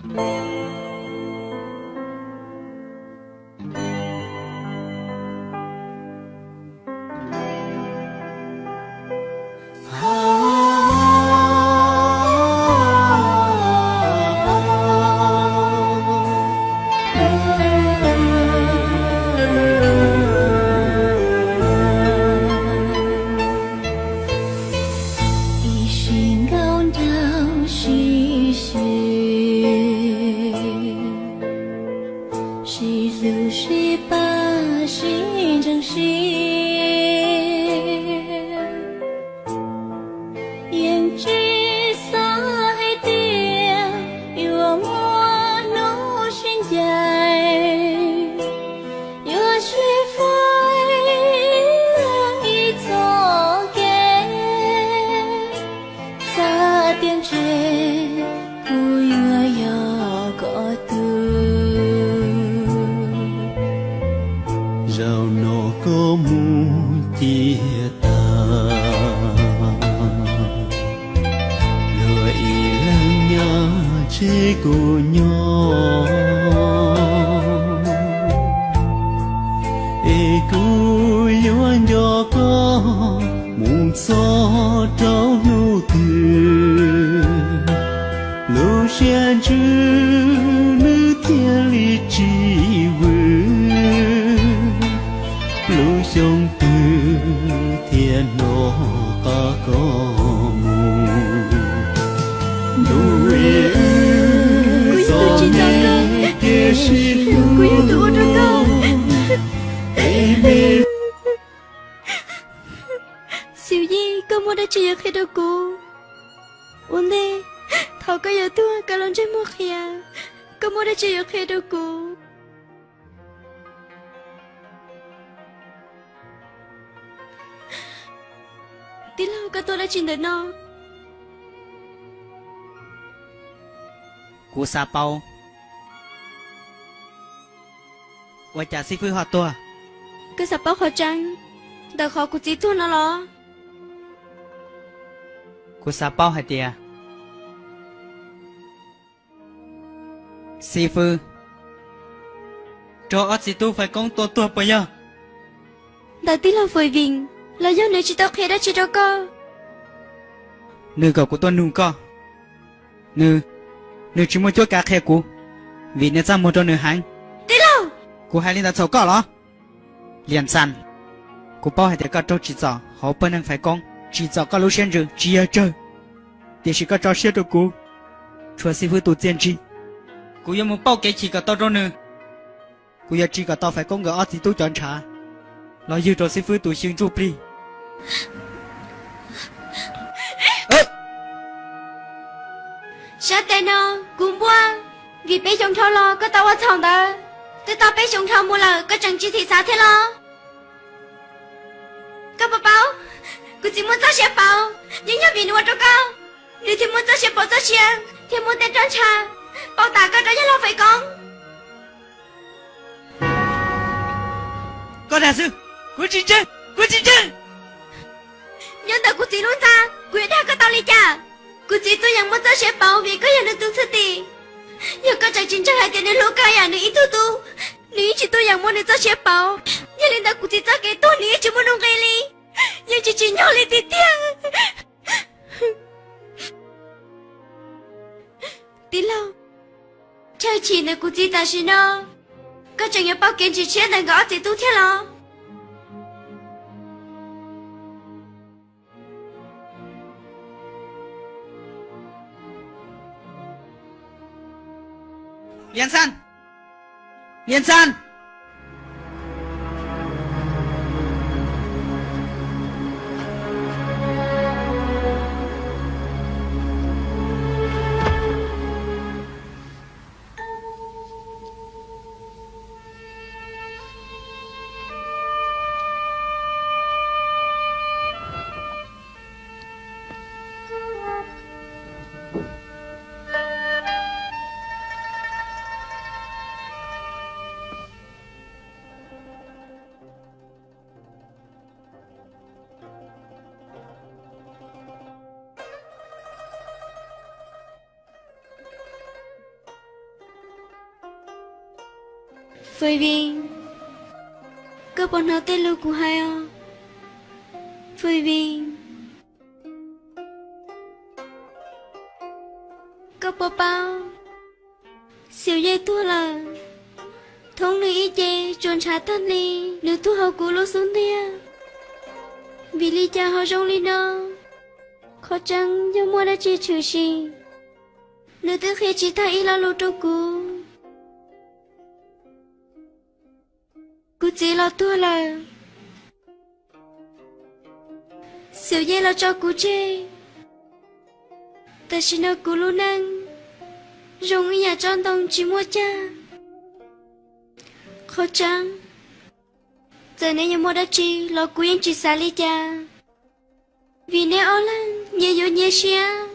Ib sim nkaus nraug sib sib, sib hlub sib pab sib ntseeg sib. Yeej tsis xav hais tias yuav muaj hnub sib ncaim, yuav sib faib ib txoj kev. Xav tias ntshe kuv yuav yog koj tug. Zaum no koj mus ciaj tag, luag ib leeg nyob tsis kuv nyob, es kuv yuav nco koj mus txog rau hnub twg, lub siab ntsws nws thiaj li tsis vwm, lub xyoo twg thiaj hnov qab koj mus. Ntuj, wb txom nyem tiam sis kuv yog tus ua rau koj. Xyum Yij, koj muaj dab tsi yuav qhia rau kuv? Ua ntej thaum koj yuav tuag koj los ntsej muag qhia, koj muaj dab tsi yuav qhia rau kuv? Tij laug, koj tuaj dab tsi ntawm no? Kuv xav paub ua cas xib fwb ho tuag. Koj xav paub qhov tseeb ntawm qhov kuv txiv tuag no los? Kuv xav paub hais tias xib fwb raug ob txiv tub fais koob tua tuag puas yog? Ntawm tij laug Fwm Vim los yog nws tsis tau qhia dab tsi rau koj? Nws kom kuv tuaj nug koj. Nws, nws tsis muaj cuab kav qhia kuv, vim nws txaj muag rau nws heev. Tij laug! Kuv hais li ntawd txhaum koj los? Liam Xas, kuv paub hais tias koj raug tsim txom hauv pawg neeg fais koob, tsim txom koj lub siab ntsws tsis yog tsawg, tiam sis koj tso siab rau kuv, tshuav xib fwb tus txiaj ntsig, kuv yuav mus pauj kev chim kom tau rau nws. Kuv yuav tsim kom tau fais koob nkawd ob txiv tub cov ntshav los ywg rau xib fwb tus xyw ntsuj plig. Sab tes no, kuv npuaj, vim peb xyoo dhau los koj tau ua txhaum ntawd, twb tau peb xyoo dhau mus lawm koj tseem tsis thim xav thiab los? Koj puas paub, kuv txiv muaj txoj sia pauv, yeej yog vim nws ua rau koj, nws thiaj muaj txoj sia pauv txoj sia, thiaj muaj tej roj ntsha pauv tas koj rov yog los fais koob. Koj dag xwb, kuv tsis ntseeg, kuv tsis ntseeg. Nyob ntawm kuv txiv lub ntxa, kuv yuav dag koj tau li cas? Kuv txiv tuaj yeem muaj txoj sia pauv vim koj yog nws tus thwj tim. Yog koj tseem tsis ntseeg hais tias nws hlub koj yam nws ib tug tub, nws yeej tsis tuaj yeem muaj nws txoj sia pauv. Yog li ntawd kuv txiv txoj kev tuag nws yeej tsis muaj nuj nqis li, yeej tsis tsim nyog li tiag tiag. Tij laug, chaw chim ntawm kuv txiv tam sim no, koj tseem yuav pauj kev ntsis tshiab ntawm nkawd ob txiv tub thiab los? Liam Xas! Liam Xas! Fwj Vij, koj puas hnov tej lus kuv hais os? Fwj Vij, koj puas paub Xiaum Yej tuag lawm? Thoob nws ib ce tsuas ntshav tag li, nws tuag hauv kuv lub xub ntiag. Vim li cas ho zoo li no? Qhov tseeb yog muaj dab tsi tshwm sim? Nws twb qhia tsis tag ib lo lus rau kuv. Kuv txiv los tuag lawm, Xiaum Yej los tso kuv tseg. Tam sim no kuv lub neej zoo ib yam tsob ntoo tsis muaj cag. Qhov tseeb, txawm neb yuav muaj dab tsi los kuv yeej tsis xav li cas, vim neb ob leeg nyias yuav nyias siab.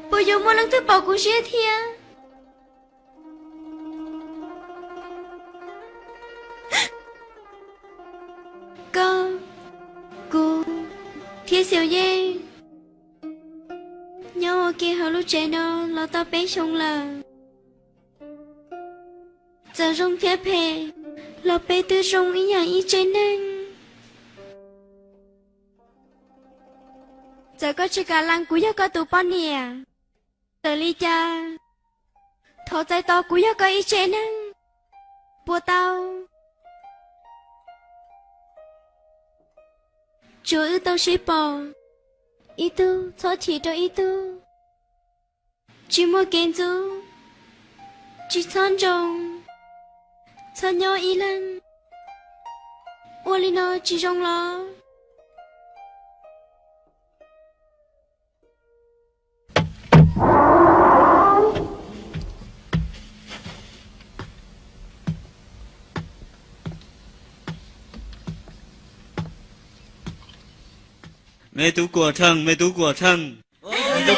Puas yuav muaj leej twg pom kuv siab thiab? Koj, kuv thiab Xiaum Yej nyob ua ke hauv lub tsev no los tau peb xyoo lawm. Txawm zoo thiab phem los peb twb zoo ib yam ib tsev neeg. Txawm koj tsis kam lees kuv yog koj tus poj niam, txawm li cas thov txais tos kuv yog koj ib tsev neeg puas tau? Tsuav wb tau sib pom, ib tug txhob chim rau ib tug. Tsis muaj kev ntxub, tsis txhob ntsoov, txhob nyob ib leeg. Ua li no tsis zoo los? Me tub Kuam Tsheej, me tub Kuam Tsheej. Neb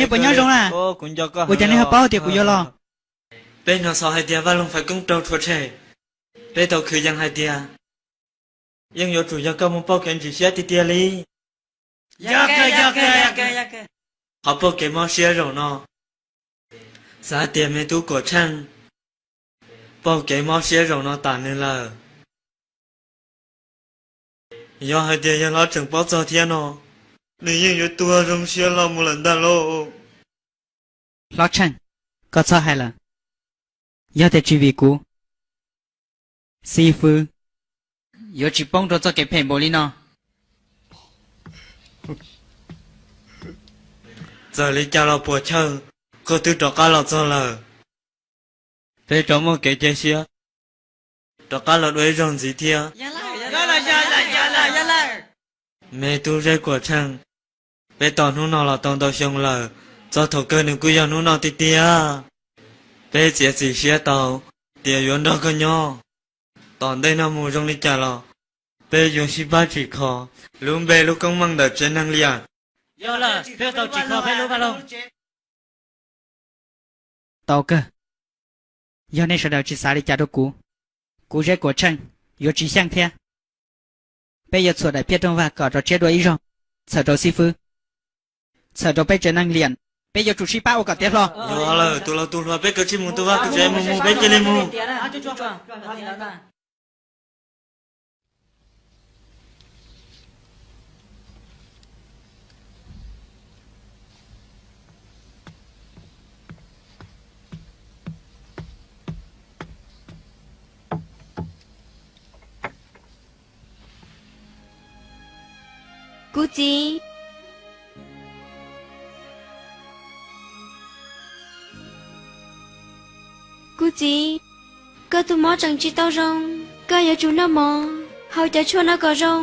puas nyob zoo na? Kuv nco koj, ua cas neb ho paub tias kuv yuav los? Peb hnov xov hais tias Vaj Loog Faiv Koob raug rhuav tshem. Peb tau khwv yees hais tias yeej yuav tsum yog koj mus pauj kev ntsim siab tiag tiag li. Qhov pauj kev mob siab zaum no, xav tias me tub Kuam Tsheej pauj kev mob siab zaum no tas nws lawm. Yog hais tias yawg hlob tseem paub txog thiab no, nws yeej yuav tuag zoo siab hlo mus lawm ntag lauj. Hlob Tsheej, koj txhob hais lawm. Yog tias tsis vim kuv, xib fwb yuav tsis poob rau txoj kev phem npaum li no. Txawm li cas los puas chawj, koj twb rov qab los txog lawm. Peb rov muaj kev cia siab rov qab los dua ib zaug ntxiv thiab. Me tub Zeb Kuam Tsheej, peb tos hnub no los tau ntau xyoo lawm, txog thaum kawg nws kuj yog hnub no tiag tiag. Peb txiav txim siab tau tias yuav nrog koj nyob. Tom ntej no mus zoo li cas los peb yuav sib pab tsim kho lub npe lub koob meej ntawm tsev neeg Liam. Tau kawg, yog nej sawv daws tsis xav li cas rau kuv, kuv Zeb Kuam Tsheej yuav tsis xyeej thiab. Peb yuav txhuam daim phiaj rooj vag kom rov tsiab dua ib zaug, txhawm rau xib fwb, txhawm rau peb tsev neeg Liam, peb yuav tsum sib pab ua kom tiav hlo. Yog lawm, tus laus tus hluas, peb kav tsij mus, tus vaj tus tsev mus mus, peb cia li mus. Kuv txiv, kuv txiv, koj tus mob tseem tsis tau zoo, koj yuav tsum noj mov, haus cov tshuaj no kom zoo.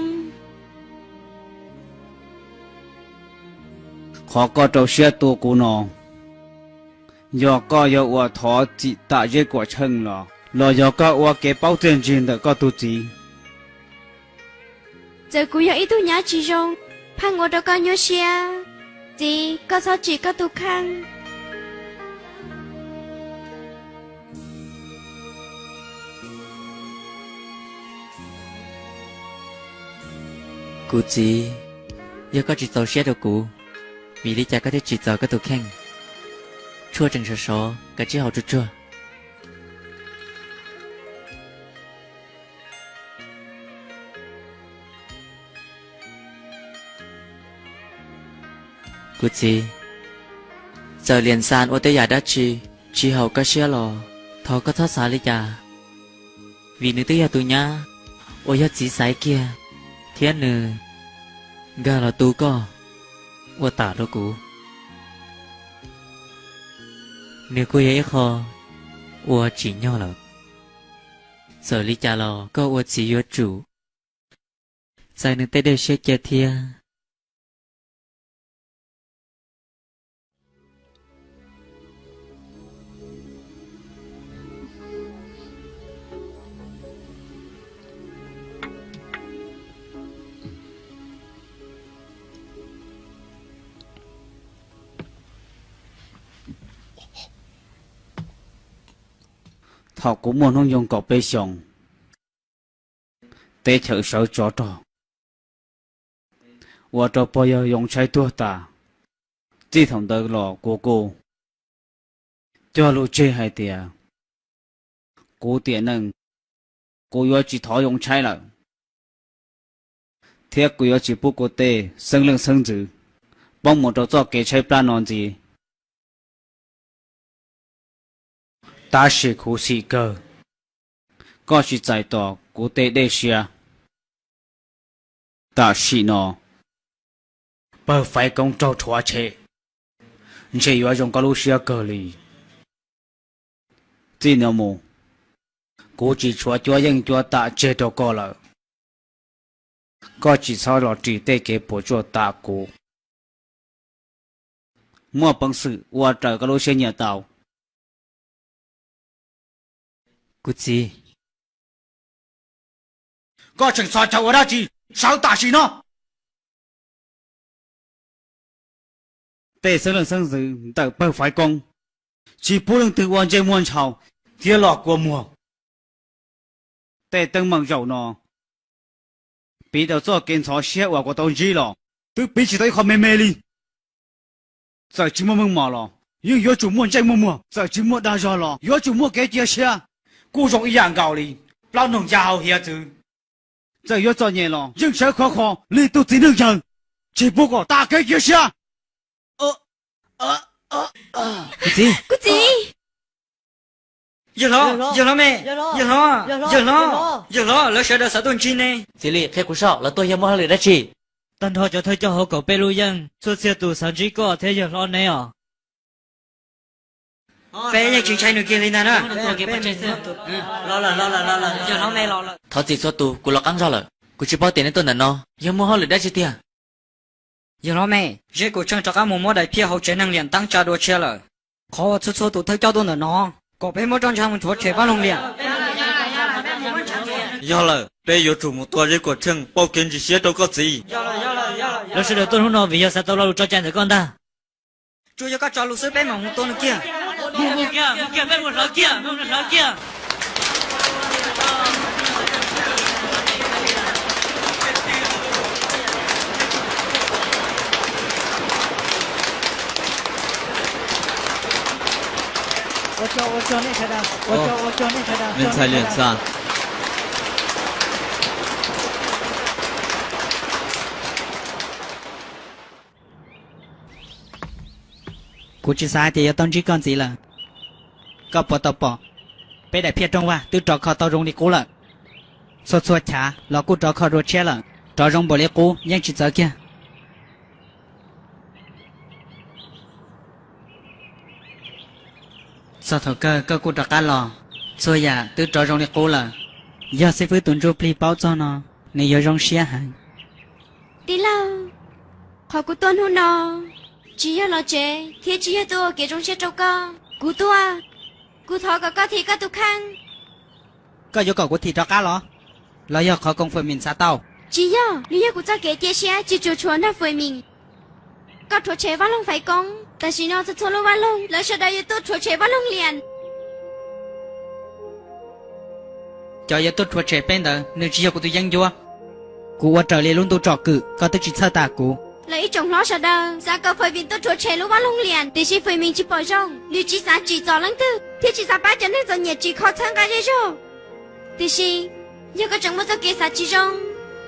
Qhov koj rau siab tua kuv no, yog koj yuav ua thov txim tam Zeb Kuam Tsheej los, los yog koj ua kev paub txiaj ntsig ntawm koj tus txiv? Txawm kuv yog ib tug nyab tsis zoo, pheej ua rau koj nyuaj siab. Txiv, koj txhob tsim koj tus kheej. Kuv txiv, yog koj tsis txaus siab rau kuv, vim li cas koj thiaj tsim txom koj tus kheej? Tuaj tseem sov sov, kav tsij haus tsuag tsuag. Kuv txiv, txawm Liam Xas ua tej yam dab tsi tsis haum koj siab los thov koj txhob xav li cas, vim nws twb yog tus nyab uas yog txiv xaiv kiag, thiab nws nkag los tu koj ua tam rau kuv. Nws kuj yog ib qho uas tsim nyog lawm. Txawm li cas los koj ua txiv yuav tsum txais nws tej dej siab cia thiab. Thaum kuv muaj hnub nyoog kaum peb xyoos, teb chaws sawv tsov rog, ua rau pog yawg Yoo Tshaib tuag tas. Txij thaum ntawd los kuv kuj cog lus tseg hais tias kuv tiam neej kuv yuav tsis thov Yoo Tshaib lawm, thiab kuv yuav tsis pub kuv tej xeeb leej xeeb ntxwv poob mus rau txoj kev tshaib plab no ntxiv. Tab sis khuv xim kawg, koj tsis txais tos kuv tej dej siab. Tam sim no pawg Faiv Koob raug rhuav tshem, ntshe yuav zoo koj lub siab kawg li. Txij no mus, kuv tsis tshuav cuab yeej cuab tam tseg rau koj lawm. Koj tsis txhob los ris tej kev puas tsuaj tam kuv. Muaj peev xwm ua raws koj lub siab nyiam tau. Kuv txiv, koj tseem txhos caug ua dab tsi? Sawv tam sim no! Tej xeeb leej xeeb ntxwv ntawm pawg Faiv Koob tsis pub leej twg ua ntsej muag ntshaus thiab los kua muag. Tej teeb meem zaum no piv tau txoj kev ntxhov siab uas kuv tau ntsib los twb piv tsis tau ib qho me me li. Txawm tsis muaj meej mom los yeej yuav tsum muaj ntsej muag muag, txawm tsis muaj dag zog los yuav tsum muaj kev cia siab. Kuj zoo ib yam nkaus li plaub noog ya hau hiav txwv, txawm yuav txom nyem los yeej sawv khov kho li tus txiv neej yawg, tsis pub kom tas kev cia siab. Kuv txiv, kuv txiv. Yawg hlob, yawg hlob me, yawg hlob, yawg hlob, yawg hlob, lawv sawv daws xav tuaj ntsib neb. Txiv Lis, qhia kuv saib lawv tuaj yog muaj hauj lwm dab tsi? Tag nrho cov thawj coj hauv kaum peb lub yeej txhua txhia tus xav ntsib koj thiab yawg hlob neb os. Peb yeej tsis ntshai nws kiag li ntag na. Thov txim txhua tus, kuv los qab zog lawm, kuv tsis paub tias neb tuaj ntawm no yog muaj hauj lwm dab tsi tiag. Yawg hlob me, Zeb Kaum Tsheej rov qab mus muab daim phiaj hauv tsev neeg Liam Teeb tsa dua tshiab lawm. Qhov uas txhua txhua tus thawj coj tuaj ntawm no kom peb muab roj ntsha mus rhuav tshem Vaj Loog Liam. Yog lawm, peb yuav tsum mus tua Zeb Kaum Tsheej pauj kev ntsis siab rau koj txiv. Lawv sawv daws tuaj hnub no vim yog xav tau lo lus tso cai ntawm koj ntag. Tsuas yog koj tso lus xwb peb mam mus tua nws kiag. Mus kiag, mus kiag, peb mus hlawv kiag, mus hlawv kiag. Ua tsaug, ua tsaug nej sawv daws, ua tsaug, ua tsaug nej sawv daws, ua tsaug nej sawv daws. Kuv tsis xav hais tias yuav tau ntsib koj ntxiv lawm. Koj puas tau pom, peb daim phiaj rooj vag twb rov kho tau zoo li qub lawm. Txhua txhua chav los kuj rov kho dua tshiab lawm, rov zoo npaum li qub yeej tsis txawv kiag. Txog thaum kawg koj kuj rov qab los, txhua yam twb rov zoo li qub lawm. Yog xib fwb tus ntsuj plig paub txog no, nws yuav zoo siab heev. Tij laug, qhov kuv tuaj hnub no tsis yog los tsev thiab tsis yog tuaj ua kev zoo siab rau koj. Kuv tuaj, kuv thov kom koj thim koj tus kheej. Koj yuav kom kuv thim rov qab los? Los yog qhov koom fwm mim xav tau? Tsis yog, nws yog kuv txoj kev cia siab tsis tshua tshuav nrog fwm mim. Koj rhuav tshem vaj loog Faiv Koob, tam sim no txhua txhua lub vaj loog lawv sawv daws yuav tuaj rhuav tshem vaj loog Liam. Cov yuav tuaj rhuav tshem peb ntawd nws tsis yog kuv tus yeeb ncuab. Kuv ua raws li lub ntuj tsom kwm, koj twb tsis txhawj tas kuv. Lawv ib tsoom hlob sawv daws xav kom Fawm Vim tuaj rhuav tshem lub vaj loog Liam, tiam sis Fawm Vim tsis pom zoo, nws tsis xav tsim txom leej twg thiab tsis xav pab cov neeg txom nyem tsim kho txhawb nqa zej zog. Tiam sis yog koj tseem muaj txoj kev xav tsis zoo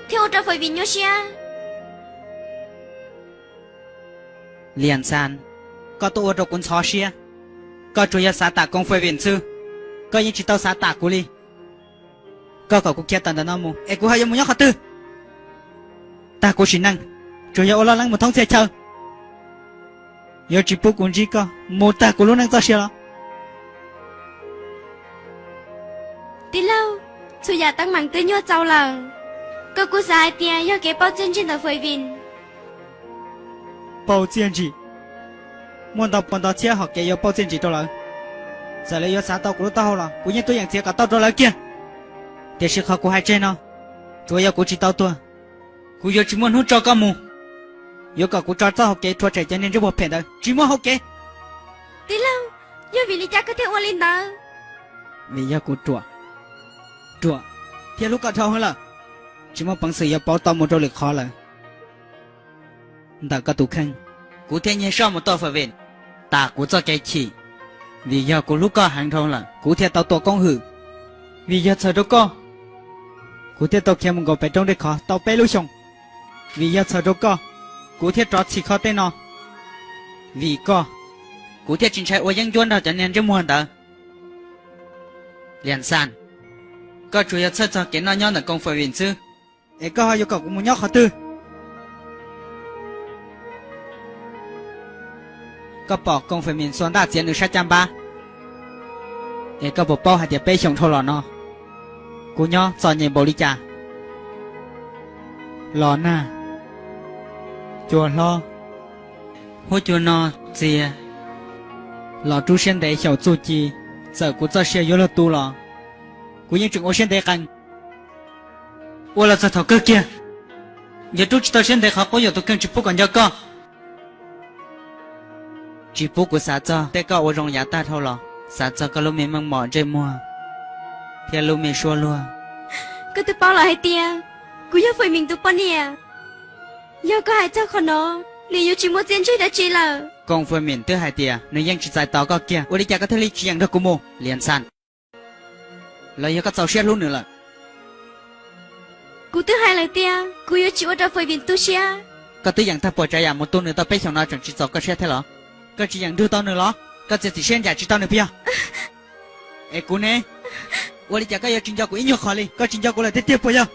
thiab ua rau Fawm Vim nyuaj siab. Liam Xas, koj tuaj ua rau kuv ntxhov siab. Koj tsuas yog xav tam Koos Fawm Vim xwb, koj yeej tsis tau xav tam kuv li. Koj kom kuv khiav tawm ntawm no mus es kuv ho yuav mus nyob qhov twg? Tag kuv sim neej, tsuas yog ua loj leeb mus thoob txhia chaw. Yuav tsis pub kuv ntsib koj mus tag kuv lub neej txoj sia los? Tij laug, txhua yam teeb meem twb nyuaj txaus lawm. Koj kuj xav hais tias yog kev pauj txiaj ntsig ntawm Fawm Vim. Pauj txiaj ntsig? Muaj ntau pua ntau txhiab hom kev yuav pauj txiaj ntsig rau lawv. Txawm lawv yuav xav tau kuv lub taub hau los kuv yeej tuaj yeem txiav kom tau rau lawv kiag. Tiam sis qhov kuv hais tseg no, tsuav yog kuv tsis tau tuag, kuv yuav tsis muaj hnub tso koj mus. Yuav kom kuv tso txoj hau kev rhuav tshem cov niag ntsej muag phem ntawd tsis muaj hau kev. Tij laug, yog vim li cas koj thiaj ua li ntawd? Vim yog kuv ruam, ruam thiab hlub koj dhau heev lawm, tsis muaj peev xwm yuav pauv tau mus rau lwm qhov lawm. Ntawm koj tus kheej, kuv thiaj nyiag soj mus tua Fawm Vim, tas kuv txoj kev chim. Vim yog kuv hlub koj heev dhau lawm kuv thiaj tau tua koob hwm. Vim yog txhawm rau koj, kuv thiaj tau khiav mus nkaum pem roob dej khov tau peb lub xyoos. Vim yog txhawm rau koj, kuv thiaj rov txhim kho tej no. Vim koj, kuv thiaj tsis ntshai ua yeeb ncuab nrog cov niag ntsej muag ntawd. Liam Xas, koj tsuas yog txhawj txog kev noj nyob ntawm Koos Fawm Vim xwb, es koj ho yuav kom kuv mus nyob qhov twg? Koj pom Koos Fawm Vim xuas ntaj txiav nws sab caj npab, es koj puas paub hais tias peb xyoos dhau los no kuv nyob txom nyem npaum li cas? Los nag, cua hlob, huab cua no txias, los rub siab ntev xyaum txuj ci, txawm kuv txoj sia yuav luag tu los kuv yeej tseem ua siab ntev qees. Ua los txog thaum kawg kiag, yuav rub tsis tau siab ntev qhov quab yuam tus kheej tsis pub kom nco koj, tsis pub kuv xav txog tej koj ua zoo yav tag dhau los, xav txog koj lub me meej mom ntsej muag thiab lub me suab luag. Koj twb paub lawm hais tias kuv yog Fawm Vim tus poj niam. Yog koj hais txog qhov no, nws yuav tsis muaj txiaj ntsig dab tsi lawm. Koos Fawm Vim twb hais tias nws yeej tsis txais tos koj kiag, ua li cas koj thiaj li tsis yeem nrog kuv mus, Liam Xas? Los yog koj txaus siab hlub nws lawm? Kuv twb hais lawm tias kuv yuav tsis ua rau Fawm Vim tu siab. Koj twb yeem tag puas tsav yam mus tu nws tau peb xyoos no tseem tsis txaus koj siab thiab los? Koj tsis yeem nrug tau nws los? Koj txiav txim siab ncaim tsis tau nws puas yog? Es kuv ne? Ua li cas koj yuav tsis nco kuv ib nyuag qho li? Koj tsis nco kuv lawm tiag tiag puas yog?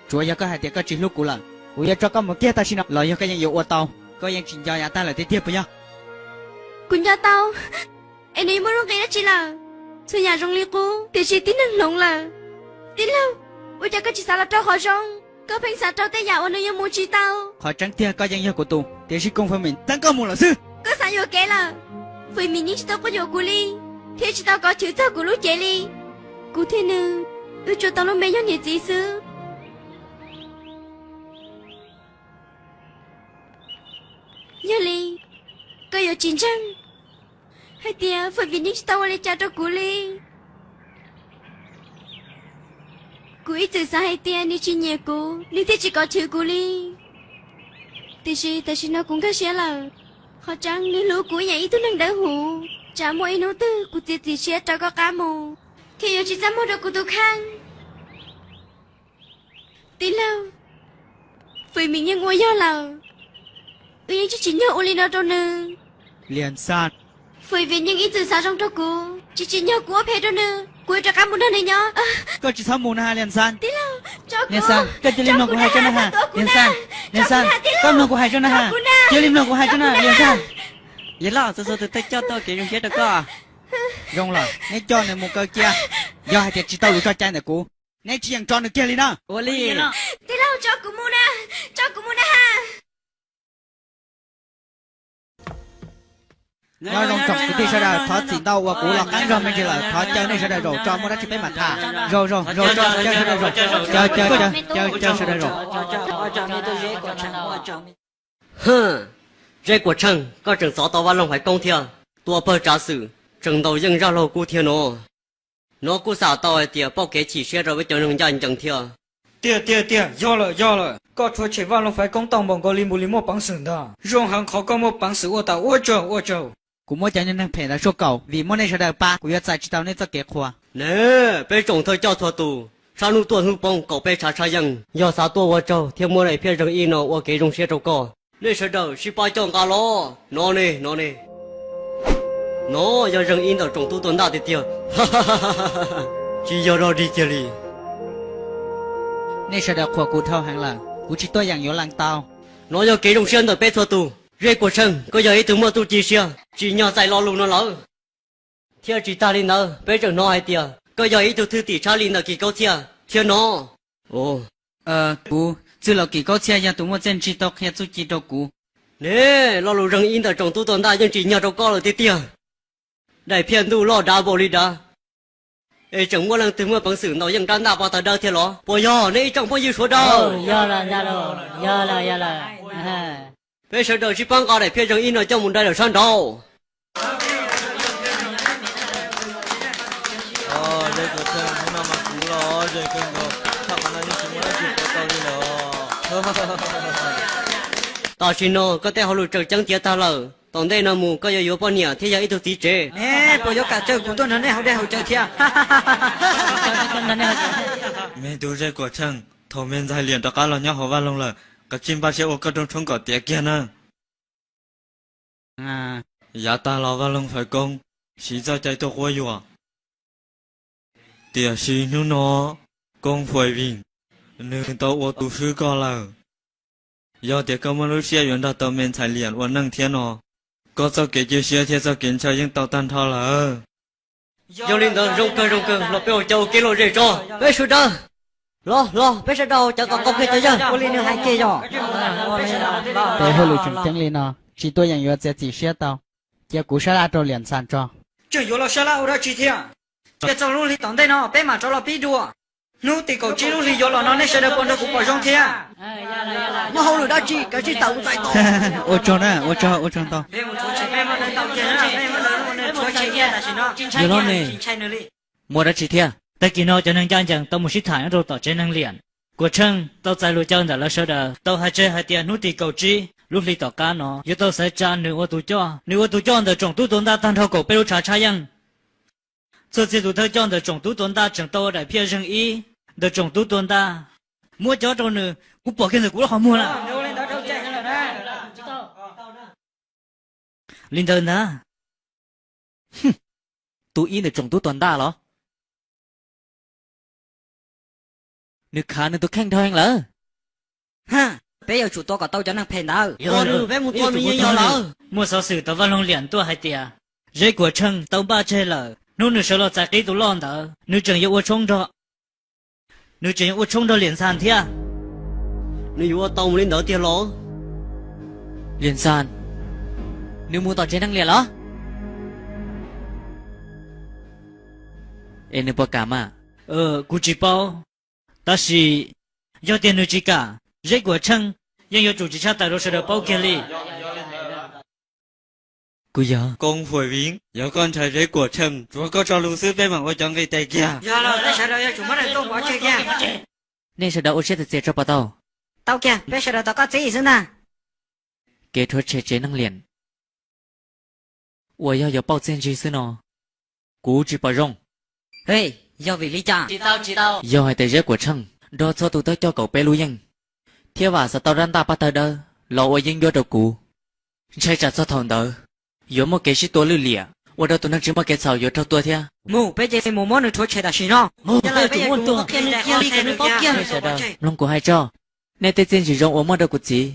Tsuav yog koj hais tias koj tsis hlub kuv lawm, kuv yuav tso koj mus kiag tam sim no los yog koj yeej yuav ua tau? Koj yeej tsis nco yav tag lawm tiag tiag puas yog? Kuv nco tau, es nws yuav muaj nuj nqis dab tsi lawm? Txhua yam zoo li qub, tiam sis tib neeg hloov lawm. Tij laug, ua cas koj tsis xav los rau qhov zoo? Koj pheej xav rau tej yam uas nws yuav mus tsis tau. Qhov tseeb tiag koj yeej yog kuv tus, tiam sis Koos Fawm Vim txeeb koj mus lawm xwb. Koj xav yuam kev lawm. Fawm Vim yeej tsis tau quab yuam kuv li, thiab tsis tau kov chwv txog kuv lub cev li. Kuv thiab nws, wb tsuas tau lub npe yog niam txiv xwb. Yog li, koj yuav tsis ntseeg hais tias Fawm Vim yeej tsis tau ua li cas rau kuv li. Kuv ib txwm xav hais tias nws tsis nyiam kuv, nws thiaj tsis kov chwv kuv li. Tiam sis tam sim no kuv nkag siab lawm, qhov tseeb nws hlub kuv ib yam ib tug neeg dawb huv. Tsam muaj ib hnub twg kuv txiav txim siab rau koj qab mus, thiaj yuav tsis txaj muag rau kuv tus kheej. Tij laug, Fawm Vim yeej ua yog lawm, wb yeej tsis tsim nyog ua li no rau nws. Liam Xas, Fawm Vim yeej ib txwm xav zoo rau kuv, tsis tsim nyog kuv ua phem rau nws, kuv yuav rov qab mus nrog nws nyob. Koj tsis txhob mus na Liam Xas. Tij laug, tso kuv. Liam Xas, koj cia li mloog kuv hais tso na ha. Liam Xas, Liam Xas, koj mloog kuv hais tso na ha. Cia li mloog kuv hais tso na Liam Xas. Yawg laus, txhua txhua tus tuaj coj tuaj kev zoo siab rau koj. Zoo lawm, neb coj nws mus kaw cia. Yog hais tias tsis tau lus tso cai ntawm kuv, neb tsis yeem tso nws kiag li na. Ua li. Tij laug, tso kuv mus na, tso kuv mus na ha. Nyob zoo tsoom kwv tij sawv daws, thov txim ntau uas kuv los qab zog me ntsis lawm, thov caw nej sawv daws zaum tso muaj dab tsi peb mam tham. Zaum zaum zaum tso, caw sawv daws zaum, caw caw caw caw caw sawv daws zaum. Zeb Kuam Tsheej, koj tseem txov tau Vaj Loog Haiv Koob thiab tua pawg tsav xwm, tseem ntaus yeej zaj laug kub thiab no. No kuj xam tau hais tias pauj kev chim siab rau peb cov neeg ncaj ncees thiab. Tiag tiag tiag, yog lawm yog lawm. Koj rhuav tshem Vaj Loog Faiv Koob tau npaum nkaus li Npus Lis muaj peev xwm ntag. Zoo heev qhov koj muaj peev xwm ua tau, ua tsaug ua tsaug. Kuv muab cov neeg phem ntawd sua kaum vim muab nej sawv daws pab, kuv yuav txais tsis tau nej txoj kev qhuas. Ne, peb tsoom thawj coj txhua tus, sab hnub tuaj hnub poob, kaum peb tshav tshaj yeej, yog xav tuaj ua tsaug thiab muab daim phiaj zeeg ib no ua kev zoo siab rau koj. Nej sawv daws sib pab coj nqa los. No ne, no ne. No yog zeeg ib ntawm tsoom tub tuag ntaj tiag tiag. Tsis yog dog dig kiag li. Nej sawv daws qhuas kuv dhau heev lawm, kuv tsis tuaj yeem yuav lees tau. No yog kev zoo siab ntawm peb txhua tus. Zeb Kuam Tsheej, koj yog ib tug muaj txuj ci siab, tsim nyog txais lo lus no lawm. Thiab tsis tag li ntawd, peb tseem hnov hais tias koj yog ib tug thwj tim tshab li ntawm Kim Kaub Txhiaj thiab no. Kuv, txwj laug Kim Kaub Txhiaj yog tus muaj txiaj ntsig tau qhia txuj ci rau kuv. Ne, lo lus zeeg ib ntawm tsoom tub tuag ntaj yeej tsim nyog rau koj lawm tiag tiag. Daim phiaj ntuj loj dav npaum li dav, es tseem muaj leej twg muaj peev xwm ntaus yeej rab ntaj paj tawg dawb thiab los? Puas yog nej ib tsoom phooj ywg sawv daws? Yog lawm, yog lawm, yog lawm. Peb sawv daws sib pab nqa daim phiaj zeeg ib no coj mus dai lawm sab nraud. Tam sim no koj tej hauj lwm tseem ceeb tiav tag lawm, tom ntej no mus koj yuav yuav poj niam thiab yog ib tug txiv tsev. Ne, puas yuav kam caw kuv tuaj nrog nej haus dej haus cawv thiab? Me tub Zeb Kuam Tsheej, thaum me ntxhais Liam rov qab los nyob hauv vaj loog lawm, koj cia npaj siab ua koj rooj tshoob kom tiav kiag na. Yav tag los Vaj Loog Faiv Koob siv txoj cai tuaj quab yuam, tiam sis hnub no Koob Fuais Vim nws tau ua tus swb koj lawm. Yog tias koj muaj lub siab yuav nrog tau me ntxhais Liam ua neej thiab no, koj txoj kev cia siab thiab txoj kev ntshaw yeej tau tag nrho lawm. Yog li ntawd zoo kawg zoo kawg los peb ua cov ua kev lom zem tso peb sawv daws. Los los peb sawv daws cov kom qau kiag cov yawg. Ua li nws hais kiag yog. Peb hauj lwm tseem ceeb li no tsis tuaj yeem yuav txiav txim siab tau. Cia kuv sab laj rau Liam Ntxhas tso. Tseem yuav los sab laj ua dab tsi thiab? Cia txog lub hli tom ntej no peb mam rov los pib dua. Hnub tim kaum tsib lub hli yuav los no nej sawv daws puas nrog kuv pom zoo thiab? Muaj hauj lwm dab tsi kav tsij tawm kuv txais tos. Ua tsaug na, ua tsaug, ua tsaug ntau. Yog los ne, muaj dab tsi thiab? Tag kis no cov neeg ncaj ncees tau mus sib tham nyob rau tom tsev neeg Liam. Kuam Tsheej tau txais lus caw ntawm lawv sawv daws tau hais tseg hais tias hnub tim kaum tsib lub hli tom qab no yuav tau xaiv tsa nws ua tus coj, nws ua tus coj ntawm tsoom tub tuag ntaj tag nrho kaum peb lub tshav tshab yeej. Txhua txhia tus thawj coj ntawm tsoom tub tuag ntaj tseem tau ua daim phiaj zeeg ib ntawm tsoom tub tuag ntaj, muab cob rau nws. Kuv pom kiag ntawm kuv lub qhov muag na. Li ntawd ntag. Tus ib ntawm tsoom tub tuag ntaj los? Nws khav nws tus kheej dhau heev lawm. Peb yuav tsum tua kom tau cov neeg phem ntawd. Peb mus tua nws yeej yog lawm. Muaj xov xwm tau Vaj Loog Liam tuaj hais tias Zeb Kuam Tsheej tau npaj tseg lawm, hnub nws sawv los txais qib tus loj ntawd nws tseem yuav ua tshoob nrog, nws tseem yuav ua tshoob nrog Liam Ntxhas thiab. Nws yuav ua tau mus li ntawd tiag los? Liam Ntxhas, nws mus tom tsev neeg Liam los? Es nws puas kam mas? Kuv tsis paub, tab sis yog tias nws tsis kam, Zeb Kuam Tsheej yeej yuav tsum tsis tshaj tawm rau sawv daws paub kiag li. Kuv yog Koob Fuais Viv, yog koj ntshai Zeb Kuam Tsheej, tsuav koj tso lus xwb peb mam ua cov nqi tes kiag. Nej sawv daws ua siab txias txias tso puas tau? Tau kiag, peb sawv daws tos koj txib xwb ntag. Kev rhuav tshem tsev neeg Liam uas yog yuav pauj txiaj ntsig xwb no, kuv tsis pom zoo. Yog vim li cas? Yog hais tias Zeb Kuam Tsheej nrog txhua tus thawj coj kaum peb lub yeej thiab vam xav tau rab ntaj paj tawg dawb los ua yeeb ncuab rau kuv, ntshai tsam txog thaum ntawd yuav muaj kev sib tua lwj liam, ua rau tus neeg tsis muaj kev txhaum yuav raug tua thiab. Mus, peb cia li mus muab nws rhuav tshem tam sim no. Mloog kuv hais tso, nej tej txiaj ntsig zoo uas muaj rau kuv txiv,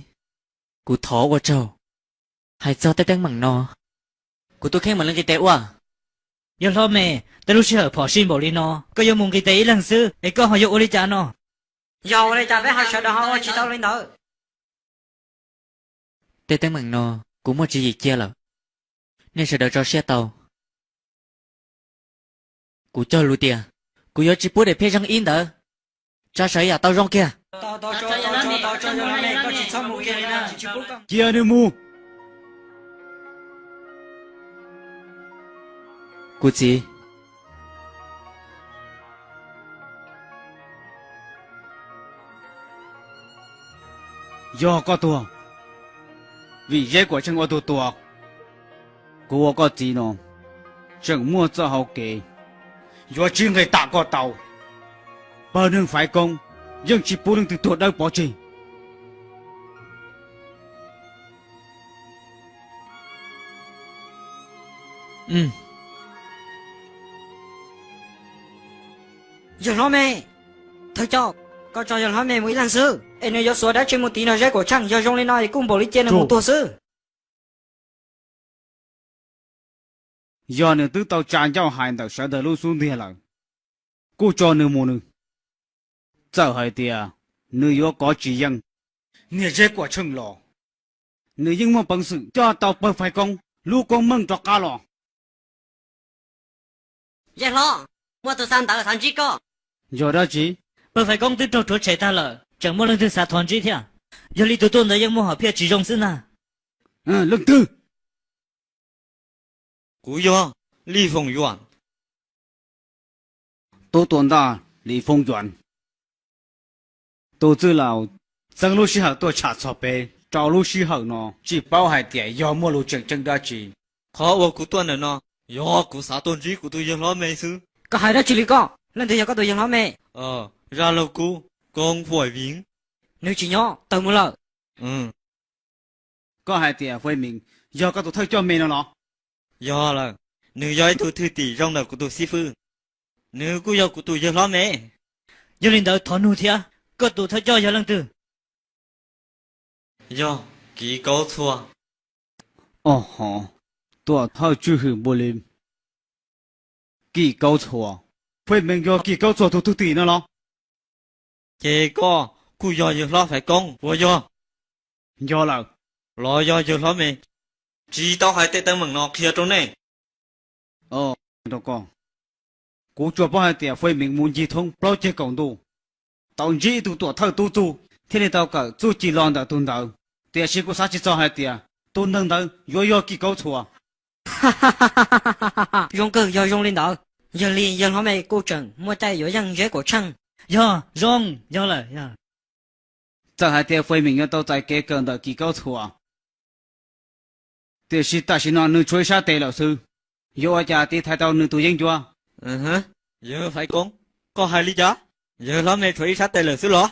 kuv thov ua tsaug. Hais txog tej teeb meem no, kuv tus kheej mam li nqis tes ua. Yog hlob me, tej lub sij hawm phom sij npaum li no koj yuav mus nqis tes ib leeg xwb es koj ho yuav ua li cas no? Yog ua li cas peb ho sawv daws ho ua tsis tau li ntawd? Tej teeb meem no kuv muaj tswv yim cia lawm, nej sawv daws tso siab tau. Kuv cog lus tias kuv yuav tsis pub daim phiaj zeeg ib ntawd tsa sawv yam tau zoo kiag. Cia nws mus. Kuv txiv, Yog koj tuag, vim Zeb Kuam Tsheej ua tus tua, kuv ua koj txiv no tseem muaj txoj hau kev yuav tsis nqis tam koj tau. Pawg neeg Faiv Koob yeej tsis pub leej twg tuag dawb pov tseg. Yawg hlob me, thawj coj, koj tso yawg hlob me mus ib leeg xwb es nws yuav xuav dab tsi mus tiv nrog Zeb Kuam Tsheej? Yog zoo li no es kuj npaum li cia nws mus tuag xwb. Yog nws twb tau tsa ncauj hais ntawm sawv daws lub xub ntiag lawm, kuj tso nws mus nws. Txawm hais tias nws yuav kov tsis yeej niag Zeb Kuam Tsheej los, nws yeej muaj peev xwm coj tau pawg Faiv Koob lub koob meej rov qab los. Yawg hlob, muaj tus xav ntawv xav ntsib koj. Yog dab tsi? Pawg Faiv Koob twb raug rhuav tshem tag lawm, tseem muaj leej twg xav thov ntsib thiab? Yog li tus tuaj ntawd yeej muaj hom phiaj tsis zoo xwb ntag. Leej twg? Kuv yog Lij Foom Yuam. Tub tuaj ntaj Lis Foob Yuam. Tus txwj laus, txeeb lub sij hawm tuaj tsham txog pem rau lub sij hawm no tsis paub hais tias yog muaj lus tseem ceeb dab tsi. Qhov uas kuv tuaj ntawm no yog kuv xav tuaj ntsib kuv tus yawg hlob me xwb. Koj hais dab tsi li koj? Leej twg yog koj tus yawg hlob me? Zaj laug kub Koob Fuaim Viv. Nws tsis nyob, tawg mus lawm. Koj hais tias Fuaim Meem yog koj tus thawj coj me no los? Yog lawm, nws yog ib tug thwj tim zoo ntawm kuv tus xib fwb. Nws kuj yog kuv tus yawg hlob me. Yog li ntawd thov nug thiab, koj tus thawj coj yog leej twg? Yog Kim Kaub Txhua. Ob hov, tuam thawj tswj hwm npu li. Kim Kaub Txhua, Fuaim Meem yog Kim Kaub Txhua tus thwj tim no los? Ces koj kuj yog yawg hlob Faiv Koob puas yog? Yog lawm. Los yog yawg hlob me? Tsis tau hais tej teeb meem no qhia rau nej. Rau koj, kuv tsuas paub hais tias Fuaim Meem mus ncig thoob plaub ceg kaum ntuj, tau ntsib ib tug tuam thawj tub txuj thiaj li tau kawm txuj ci los ntawm tus ntawd. Tiam sis kuv xav tsis txog hais tias tus neeg ntawd yuav yog Kim Kaub Txhua. Zoo kawg, yog zoo li ntawd, yog li yawg hlob me kuj tseem muaj caij yuav yeej Zeb Kuam Tsheej. Yog zoo, yog lawm. Txawm hais tias Fuaim Meem yuav tau txais kev kawm ntawm Kim Kaub Txhua, tiam sis tam sim no nws tshuav ib sab tes lawm xwb, yuav ua cas tiv thaiv tau nws tus yeeb ncuab? Yawg Faiv Koob, koj hais li cas? Yawg hlob me tshuav ib sab tes lawm xwb los?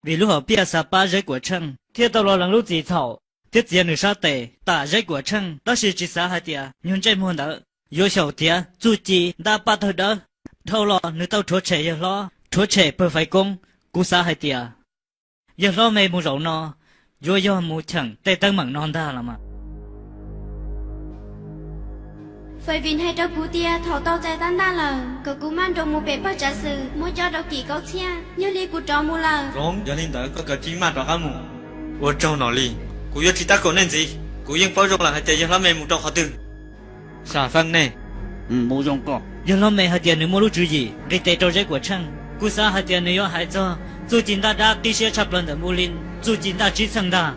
Vim lub hom phiaj xav pab Zeb Kuam Tsheej thiaj tau los lees lub txim txhaum thiab txiav nws sab tes tam Zeb Kuam Tsheej, tab sis tsis xav hais tias nyuag ntsej muag ntawd yuav xyaum tiav txuj ci ntaj paj tawg dawb. Dhau los nws tau rhuav tshem yawg hlob, rhuav tshem pawg Faiv Koob. Kuv xav hais tias yawg hlob me mus zaum no yuav yog mus cheem tej teeb meem no ntag los mas. Fais Vim hais rau kuv tias thaum tau txais tab ntaj lawm kom kuv maj nroos mus pem pawg tsav xwm muab cob rau Kim Kaub Txhiaj, yog li kuv rov mus lawm. Zoo, yog li ntawd koj kav tsij maj rov qab mus. Ua tsaug Nom Lis, kuv yuav tsis tab kaum nej ntxiv, kuv yeej paub zoo lawm hais tias yawg hlob me mus rau qhov twg. Sam Feej ne? Yawg hlob me hais tias nws muaj lub tswv yim nqis tes rau Zeb Kuam Tsheej. Kuv xav hais tias nws yuav hais txog txuj ci ntaj dab qib siab tshaj plaws ntawm Npu Li, txuj ci ntaj tsib txheej ntag.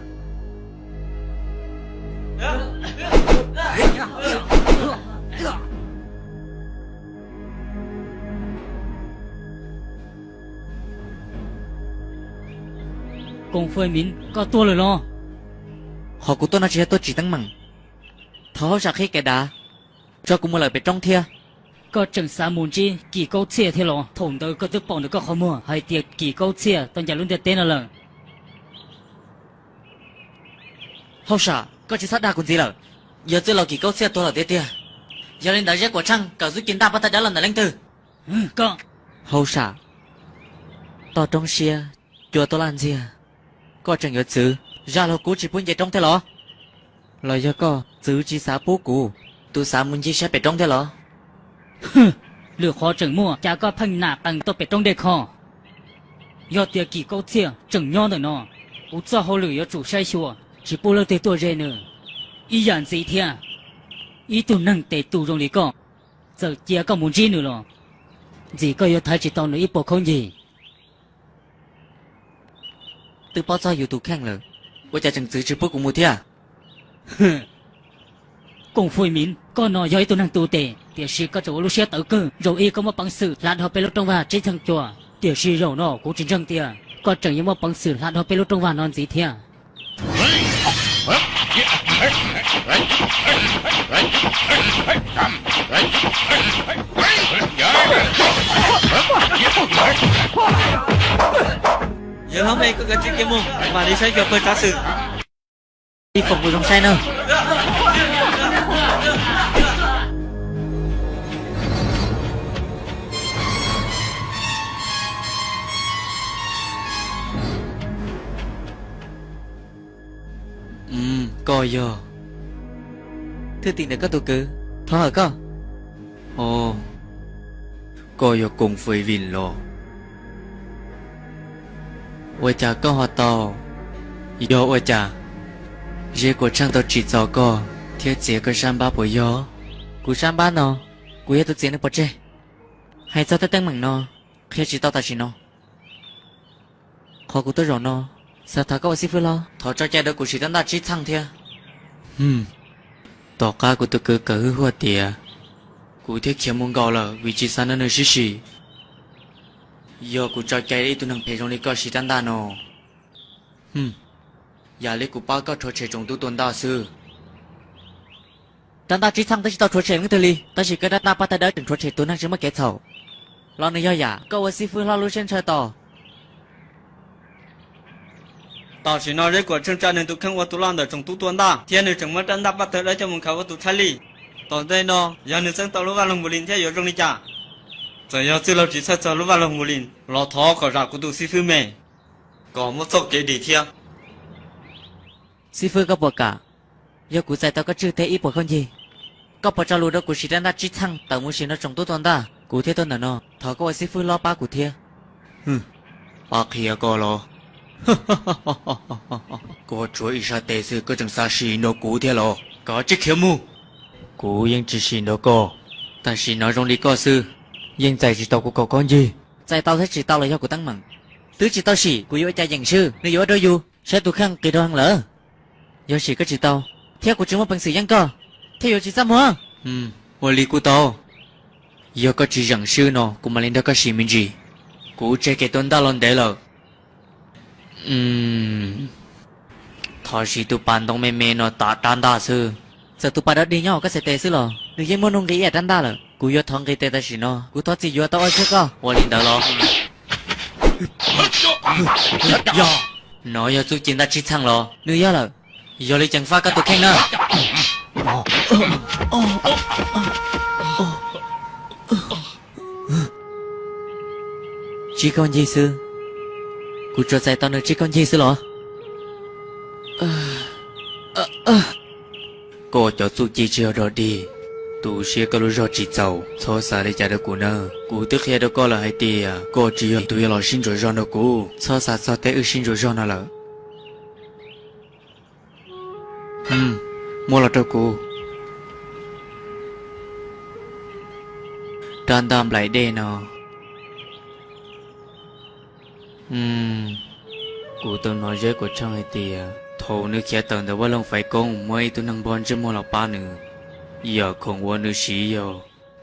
Koom Fais Miv, koj tuaj lawm los? Qhov kuv tuaj no tsis yog tuaj tsim teeb meem. Thov hauj sam qhib kev dav, tso kuv mus lawm pem roob thiab. Koj tseem xav mus ntsib Kim Kaub Txhiaj thiab los? Thaum ntawd koj twb pom ntawm koj qhov muag hais tias Kim Kaub Txhiaj tau ncaim lub ntiaj teb no lawm. Hauj sam, koj tsis txhob dag kuv ntxiv lawm. Yog txwj laus Kim Kaub Txhiaj tuag lawm tiag tiag, yog li ntawd Zeb Kuam Tsheej kawm txuj ci ntaj paj tawg dawb los ntawm leej twg? Hauj sam, toj roob siab, cua tuaj laj ntxiag, koj tseem yuav txwv zaj laug kub tsis pub nce roob thiab los? Los yog koj txwv tsis xav pub kuv, tus xav mus ncig saib pem roob thiab los? Lwm qhov tseem muaj, cas koj pheej nam qees tuaj pem roob dej kho? Yog tias Kim Kaub Txhiaj tseem nyob ntawm no, kuv txoj hauj lwm yuav tsum saib xyuas tsis pub leej twg tuaj ze nws. Ib yam ntxiv thiab, ib tug neeg tes tus zoo li koj, txawm cia koj mus ntsib nws los ntxim koj yuav thaiv tsis tau nws ib puas khaub ncaig. Twb paub txog yus tus kheej lawm, ua cas tseem txwv tsis pub kuv mus thiab? Koom Fais Miv, koj no yog ib tug neeg tu tes, tiam sis koj tseem ua lub siab tawv kawg. Zaum ib koj muaj peev xwm hla dhau peb lub rooj vag tsib txheej cua, tiam sis zaum no kuv tsis ntseeg tias koj tseem yuav muaj peev xwm hla dhau peb lub rooj vag no ntxiv thiab. Yawg hlob me, koj kav tsij kiag mus, mam li saib xyuas pawg tsav xwm. Ib foom kuv zoo saib na. Koj yog thwj tim ntawm koj tus kwv, thov hawm koj. Koj yog Koom Fais Vim los? Ua cas koj ho tau? Yog ua cas Zeb Kuam Tsheej tau tsim txom koj thiab txiav koj sab npab puas yog? Kuv sab npab no, kuv yuav tus txiav nws pov tseg. Hais txog tej teeb meem no, qhia tsis tau tam sim no. Qhov kuv tuaj zaum no, xav thov koj ua xib fwb hlob thov tso cai rau kuv siv rab ntaj tsib txheej thiab. Tom qab kuv tus kwv kawm hwj huaj tiav, kuv thiaj khiav mus nkaus lawm vim tsis xav nrog nws sib sim. Yog kuv tso cai ib tug neeg phem zoo li koj siv rab ntaj no, yam li kuv pab koj rhuav tshem tsoom tub tua ntaj xwb. Rab ntaj tsib txheej twb tsis tau rhuav tshem leej twg li, tab sis koj rab ntaj paj tawg dawb tseem rhuav tshem tus neeg tsis muaj kev txhaum. Los nws yog yam koj ua xib fwb hlob lub siab ntshaw tos. Tam sim no Zeb Kuam Tsheej tsa nws tus kheej ua tus loj ntawm tsoom tub tua ntaj thiab nws tseem muab rab ntaj paj tawg dawb coj mus khaws ua tus txhaj li. Tom ntej no yog nws txeeb tau lub vaj loog npu li thiab yuav zoo li cas? Txawm yog txwj laug tsis txhawj txog lub vaj loog npu li los thov kom zam kuv tus xib fwb me, kom muaj txoj kev dim thiab. Xib fwb, koj puas kam? Yog kuv txais tau koj tswj teb ib puas khaub ncig, koj puas tso lus rau kuv siv rab ntaj tsib txheej tawm mus sim nrog tsoom tub tua ntaj, kuv thiaj tuaj ntawm no thov koj ua xib fwb hlob pab kuv thiab. Pab qhia koj los? Koj tshuav ib sab tes xwb koj tseem xav sim nrog kuv thiab los? Koj tsis khiav mus. Kuv yeej tsis sim nrog koj. Tam sim no zoo li koj xwb, yeej txais tsis tau kuv kaum khaub ncig. Txais tau thiab tsis tau los yog kuv teeb meem. Twb tsis tau sim kuv yuav ua cas yeem swb, nws yuav ua rau yus saib tus kheej qis rau heev lawm. Yog sim koj tsis tau, thiab kuv tsis muaj peev xwm yeej koj, thiaj yuav tsis txaj muag. Ua li kuj tau. Yog koj tsis zeem swb no kuv mam li nrog koj sim me ntsis. Kuv tseg kev tua ntaj los ntev lawm. Thov siv tus pas ntoo me me no tav rab ntaj xwb. Txawm tus pas dog dig nyob hauv koj txhais tes xwb los nws yeej muaj nuj nqis ib yam rab ntaj lawm. Kuv yuav thov nqis tes tam sim no, kuv thov txim yuav tau ua tsiab koj. Ua li ntawd los? Yog, no yog txuj ci ntaj tsib txheej los? Nws yog lawm. Yog li ceev faj koj tus kheej na. Tsib khaub ncig xwb, kuv tsuas txais tau nws tsib khaub ncig xwb los? Koj cov txuj ci tsis yog dog dig, tu siab koj lub zog tsis txaus, txhob xav li cas rau kuv nawb. Kuv twb qhia rau koj lawm hais tias koj tsis yog tus yuav los sib ntsuas zog nrog kuv, txhob xav txog tej wb sib ntsuas zog no lawm. Muab los rau kuv. Rab ntaj nplaim dej no. Kuv tau hnov Zeb Kuam Tsheej hais tias thaum nws khiav tawm ntawm Vaj Loog Faiv Koob muaj ib tug neeg npog ntsej muag los pab nws, yam khoom uas nws siv yog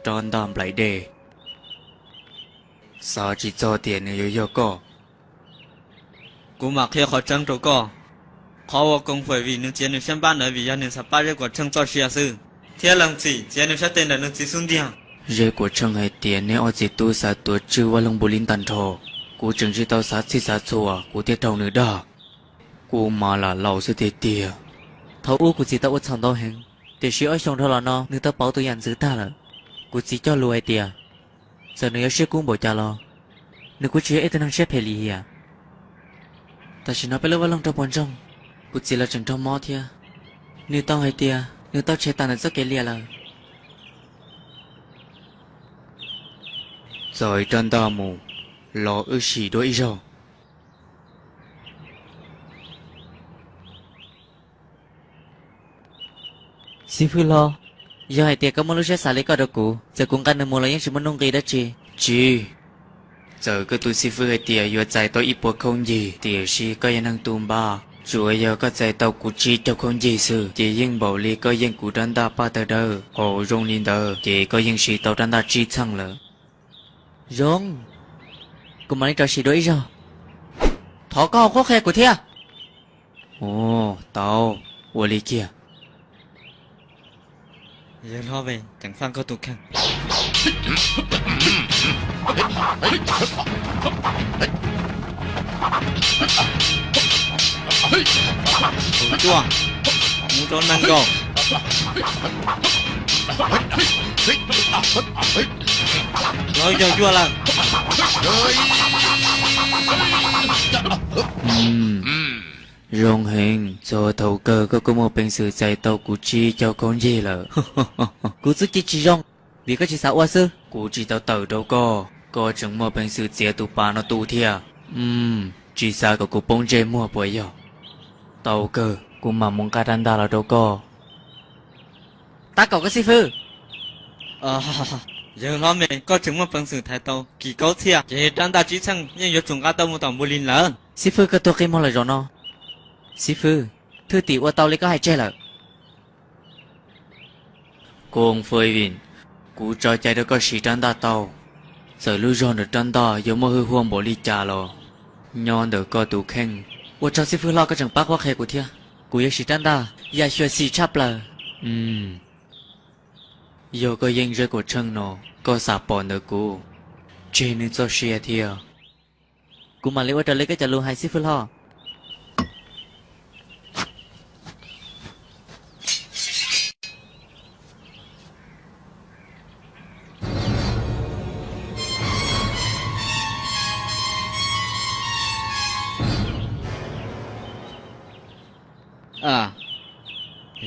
rab ntaj nplaim dej. Xav tsis txog tias nws yuav yog koj. Kuv mam qhia qhov tseeb rau koj. Qhov uas Koos Fawm Vim nws txiav nws sab npab ntawd vim yog nws xav pab Zeb Kuam Tsheej txoj sia xwb, thiab lees txim txiav nws sab tes ntawm nws txiv xub ntiag. Zeb Kuam Tsheej hais tias neb ob txiv tub xav tuav tswj Vaj Loog Npus Lis ntag nrho. Kuv tseem tsis tau xav txhij xav txhua kuv thiaj raug nws dag. Kuv mas lam laus xwb tiag tiag. Thaum ub kuv txiv tau ua txhaum ntau heev, tiam sis ob xyoos dhau los no nws tau pauv tus yam ntxwv tag lawm. Kuv txiv cog lus hais tias txawm nws yuav siab kub npaum cas los nws kuj tsis yog ib tug neeg siab phem lim hiam. Tam sim no peb lub vaj loog raug puas ntsoog, kuv txiv los tseem raug mob thiab. Nws tau hais tias nws tau tshem tag nws txoj kev liam lawm. Txais rab ntaj mus, los wb sim dua ib zaug. Xib fwb hlob, yog hais tias koj muaj lub siab xav li koj rau kuv, txawm kuv nqa nws mus los yeej tsis muaj nuj nqis dab tsi. Tsis, txawm koj tus xib fwb hais tias yuav txais tau ib puas khaub ncig, tiam sis koj yog neeg tu npab, tsuas yog koj txais tau kuv tsib caug khaub ncig xwb, ces yeej npaum li koj yeej kuv rab ntaj paj tawg dawb. Thaum zoo li ntawd ces koj yeej siv tau rab ntaj tsib txheej lawm. Zoo, kuv mam li rov sim dua ib zaug. Thov koj ho qhuab qhia kuv thiab. Ua, tau, ua li kiag. Yawg hlob, ceev faj koj tus kheej. Tus cuaj, mus rau nees nkaum. Los yog cuaj lawm. Zoo heev, txog thaum kawg koj kuj muaj peev xwm txais tau kuv tsib caug khaub ncaig lawm. Kuv txuj ci tsis zoo, vim koj tsis xav ua xwb. Kuv tsis tau tawm rau koj, koj tseem muaj peev xwm txiav tus pas no tu thiab. Tsis xav kom kuv poob ntsej muag puas yog? Tau kawg, kuv mam mus nqa rab ntaj los rau koj. Tab kaum koj xib fwb. Yawg hlob me, koj tseem muaj peev xwm thaiv tau Kis Kaub Txhiaj, ces rab ntaj tsib txheej yeej yuav tsum nqa tau mus tom Npus Lis lawm. Xib fwb, koj tuag qi muag lawm zaum no. Xib fwb, thwj tim ua tau li koj hais tseg lawm. Kooj Fwj Vim, kuv tso cai rau koj siv rab ntaj tau. Txawm lub zog ntawm rab ntaj yuav muaj hwj huam npaum li cas los nyob ntawm koj tus kheej. Ua tsaug xib fwb hlob, koj tseem pab qhuab qhia kuv thiab. Kuv yuav siv rab ntaj yam xyuam xim tshaj plaws. Yog koj yeej Zeb Kuam Tsheej no, koj xam pom ntawm kuv, tseg nws txoj sia thiab. Kuv mam li ua raws li koj cov lus hais xib fwb hlob.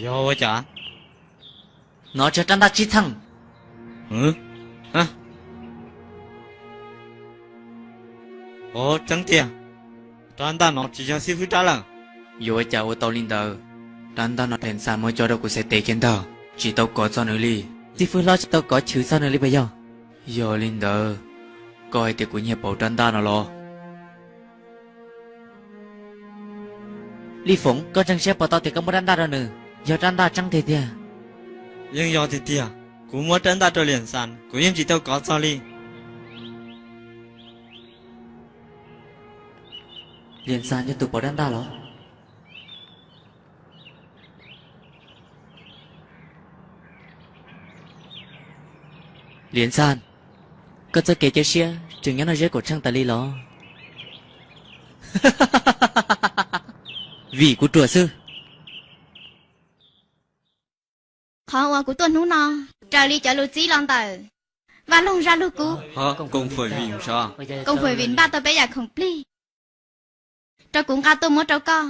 Yog ua cas? No tsis yog rab ntaj tsib txheej. Ov, tseeb tiag, rab ntaj no tsis yog xib fwb rab lawm. Yuav ua cas ua tau li ntawd? Rab ntaj no Liam Xas muab coj rau kuv txhais tes kiag ntag, tsis tau kov txog nws li. Xib fwb hlob tsis tau kov chwv txog nws li puas yog? Yog li ntawd, koj hais tias kuv nyiag pauv rab ntaj no los? Lij Foom, koj ntseeg siab puas tau tias koj muab rab ntaj rau nws, yog rab ntaj tseeb tiag tiag? Yeej yog tiag tiag, kuv muab rab ntaj rau Liam Xas, kuv yeej tsis tau kov txog li. Liam Xas yog tus pauv rab ntaj los? Liam Xas, koj txoj kev cia siab tseem nyob nrog Zeb Kuam Tsheej tas li los? Vim kuv ruam xwb. Qhov uas kuv tuaj hnub no raws li cov lus txib los ntawm Vaj Loog Zaj Lug Kub. Kooj Fwj Vim npaj tau peb yam khoom plig rau kuv nqa tuaj muab rau koj.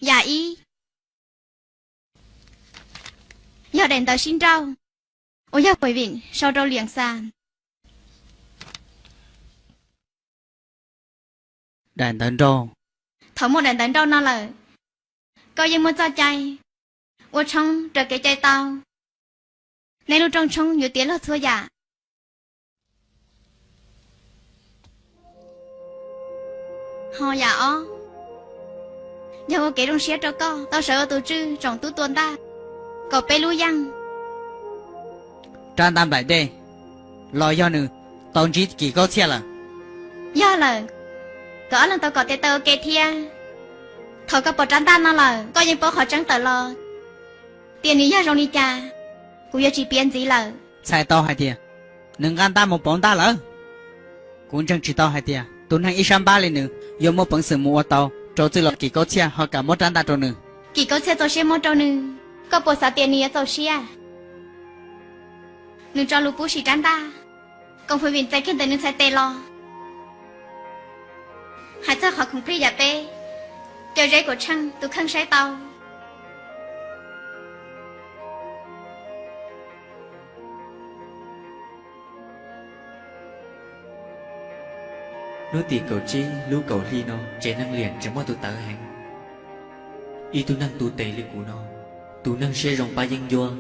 Yam ib, yog daim ntawv sib nrauj uas yog Fwj Vim sau rau Liam Xas. Daim ntawv nrauj. Thaum muaj daim ntawv nrauj no lawm, koj yeej muaj txoj cai ua tshoob raws kev cai tau. Nej lub rooj tshoob yuav tiav log txhua yam. Ho yam ob, yog ua kev zoo siab rau koj tau sawv ua tus tswj tsoom tub tua ntaj kaum peb lub yeej. Rab ntaj nplaim dej los yog nws tau ntsib Kis Kaub Txhiaj lawm? Yog lawm, nkawd ob leeg tau kom tes taw ua ke thiab. Thaum koj pom rab ntaj no lawm, koj yeej paub qhov tseeb tawm los tias nws yog zoo li cas, kuv yuav tsis piav ntxiv lawm. Txhais tau hais tias nws nqa ntaj mus pauv ntaj lawm. Kuv ntseeg tsis tau hais tias tus neeg ib sab npab li nws yuav muaj peev xwm mus ua tau rau txwj laug Kis Kaub Txhiaj ho kam muab rab ntaj rau nws. Kis Kaub Txhiaj txaus siab muab rau nws, koj puas xav tias nws yuav txaus siab? Nws tso lus pub siv rab ntaj, Kooj Fwj Vim txais kiag ntawm nws txhais tes los. Hais txog qhov khoom plig yam peb, caw Zeb Kuam Tsheej tus kheej saib tau. Hnub tim kaum tsib lub kaum hli no tsev neeg Liam tseem muaj tus tawv heev. Ib tug neeg tu tes li kuv no, tus neeg siab zoo pab yeeb ncuab,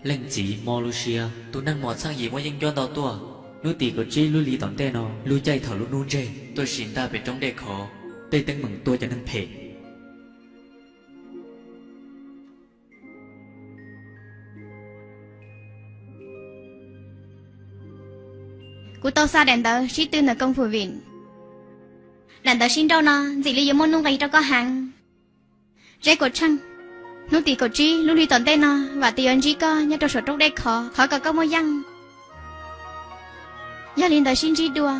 leej txiv mob lub siab, tus neeg mos txheej yim muaj yeeb ncuab ntau tuaj. Hnub tim kaum tsib lub hli tom ntej no, lub caij thaum lub hnub ntseg tuaj sim ntaj pem roob dej khov, tej teeb meem tuaj cov neeg phem. Kuv tau xa daim ntawv sib tw ntawm Kooj Fwj Vim Daim ntawv sib nrauj no ntxim li yuav muaj nuj nqis rau koj heev. Zeb Kuam Tsheej, hnub tim kaum tsib lub hli tom ntej no vam tias yuav ntsib koj nyob rau saum roob dej khov, thov kom koj muaj yeej. Yog li ntawd sib ntsib dua.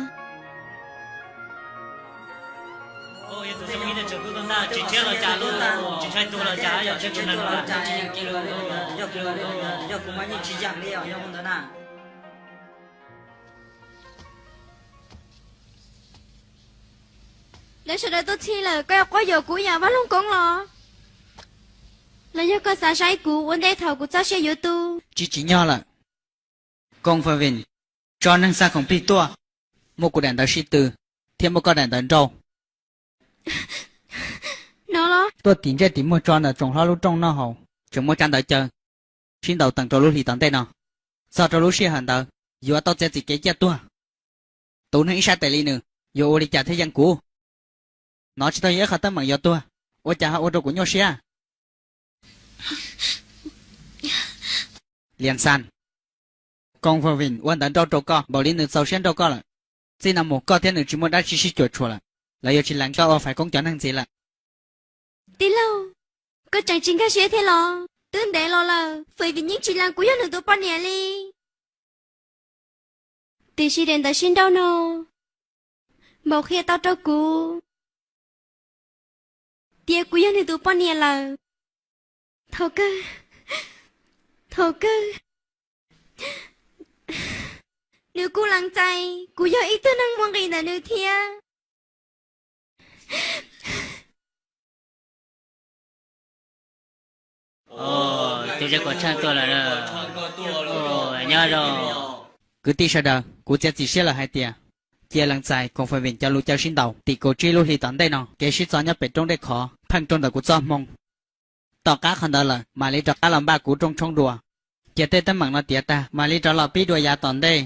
Lawv sawv daws tuaj txhij lawm, koj yuav quab yuam kuv ib yam vaj loog koob los? Los yog koj xav saib kuv ua ntej thaum kuv txoj sia yuav tu? Tsis tsim nyog lawm. Koos Fawm Vim, tso neeg xa khoom plig tuaj, muab kuv daim ntawv sib tw thiab muab koj daim ntawv nrauj. No los? Tuaj tim ntsej tim muag tso ntawm tsoom hlob lub rooj noj haus, tseem muab tsab ntawv caw sib ntaus teem rau lub hlis tom ntej no. Txog rau lub sij hawm ntawd yuav tau txiav txim kev ciaj tuag. Tus neeg ib sab tes li nws yuav ua li cas thiaj yeej kuv? Nov tsis tau yog ib qho teeb meem yuav tuag, ua cas ho ua rau kuv nyuaj siab? Lias Xas, Koos Fawm Vim ua ntawv nrauj rau koj npaum li nws txaus siab nrauj koj lawm. Txij no mus koj thiab nws tsis muaj dab tsi sib cuam tshuam lawm, lawv yuav tsis lees koj ua fais koob cov neeg ntxiv lawm. Tij laug, koj tseem tsis nkag siab thiab los? Twb ntev los lawm, Fawm Vim yeej tsis lees kuv yog nws tus poj niam li. Tiam sis daim ntawv sib nrauj no npaum qhia tau rau kuv tias kuv yog nws tus poj niam lawm. Thaum kawg, thaum kawg nws kuj lees txais kuv yog ib tug neeg muaj nqis ntawm nws thiab. Tus Zeb Kuam Tsheej tuaj lawm. Nyob zoo. Kwv tij sawv daws, kuv txiav txim siab lawm hais tias cia lees txais Koos Fawm Vim cov lus caw sib ntaus tim kaum tsib lub hli tom ntej no. Kev sib txo nyob pem roob dej khov pheej rau ntawm kuv txoj hmoo. Tom qab qhov ntawd lawm mam li rov qab los npaj kuv rooj tshoob dua. Cia tej teeb meem no tiav tag mam li rov los pib dua yav tom ntej.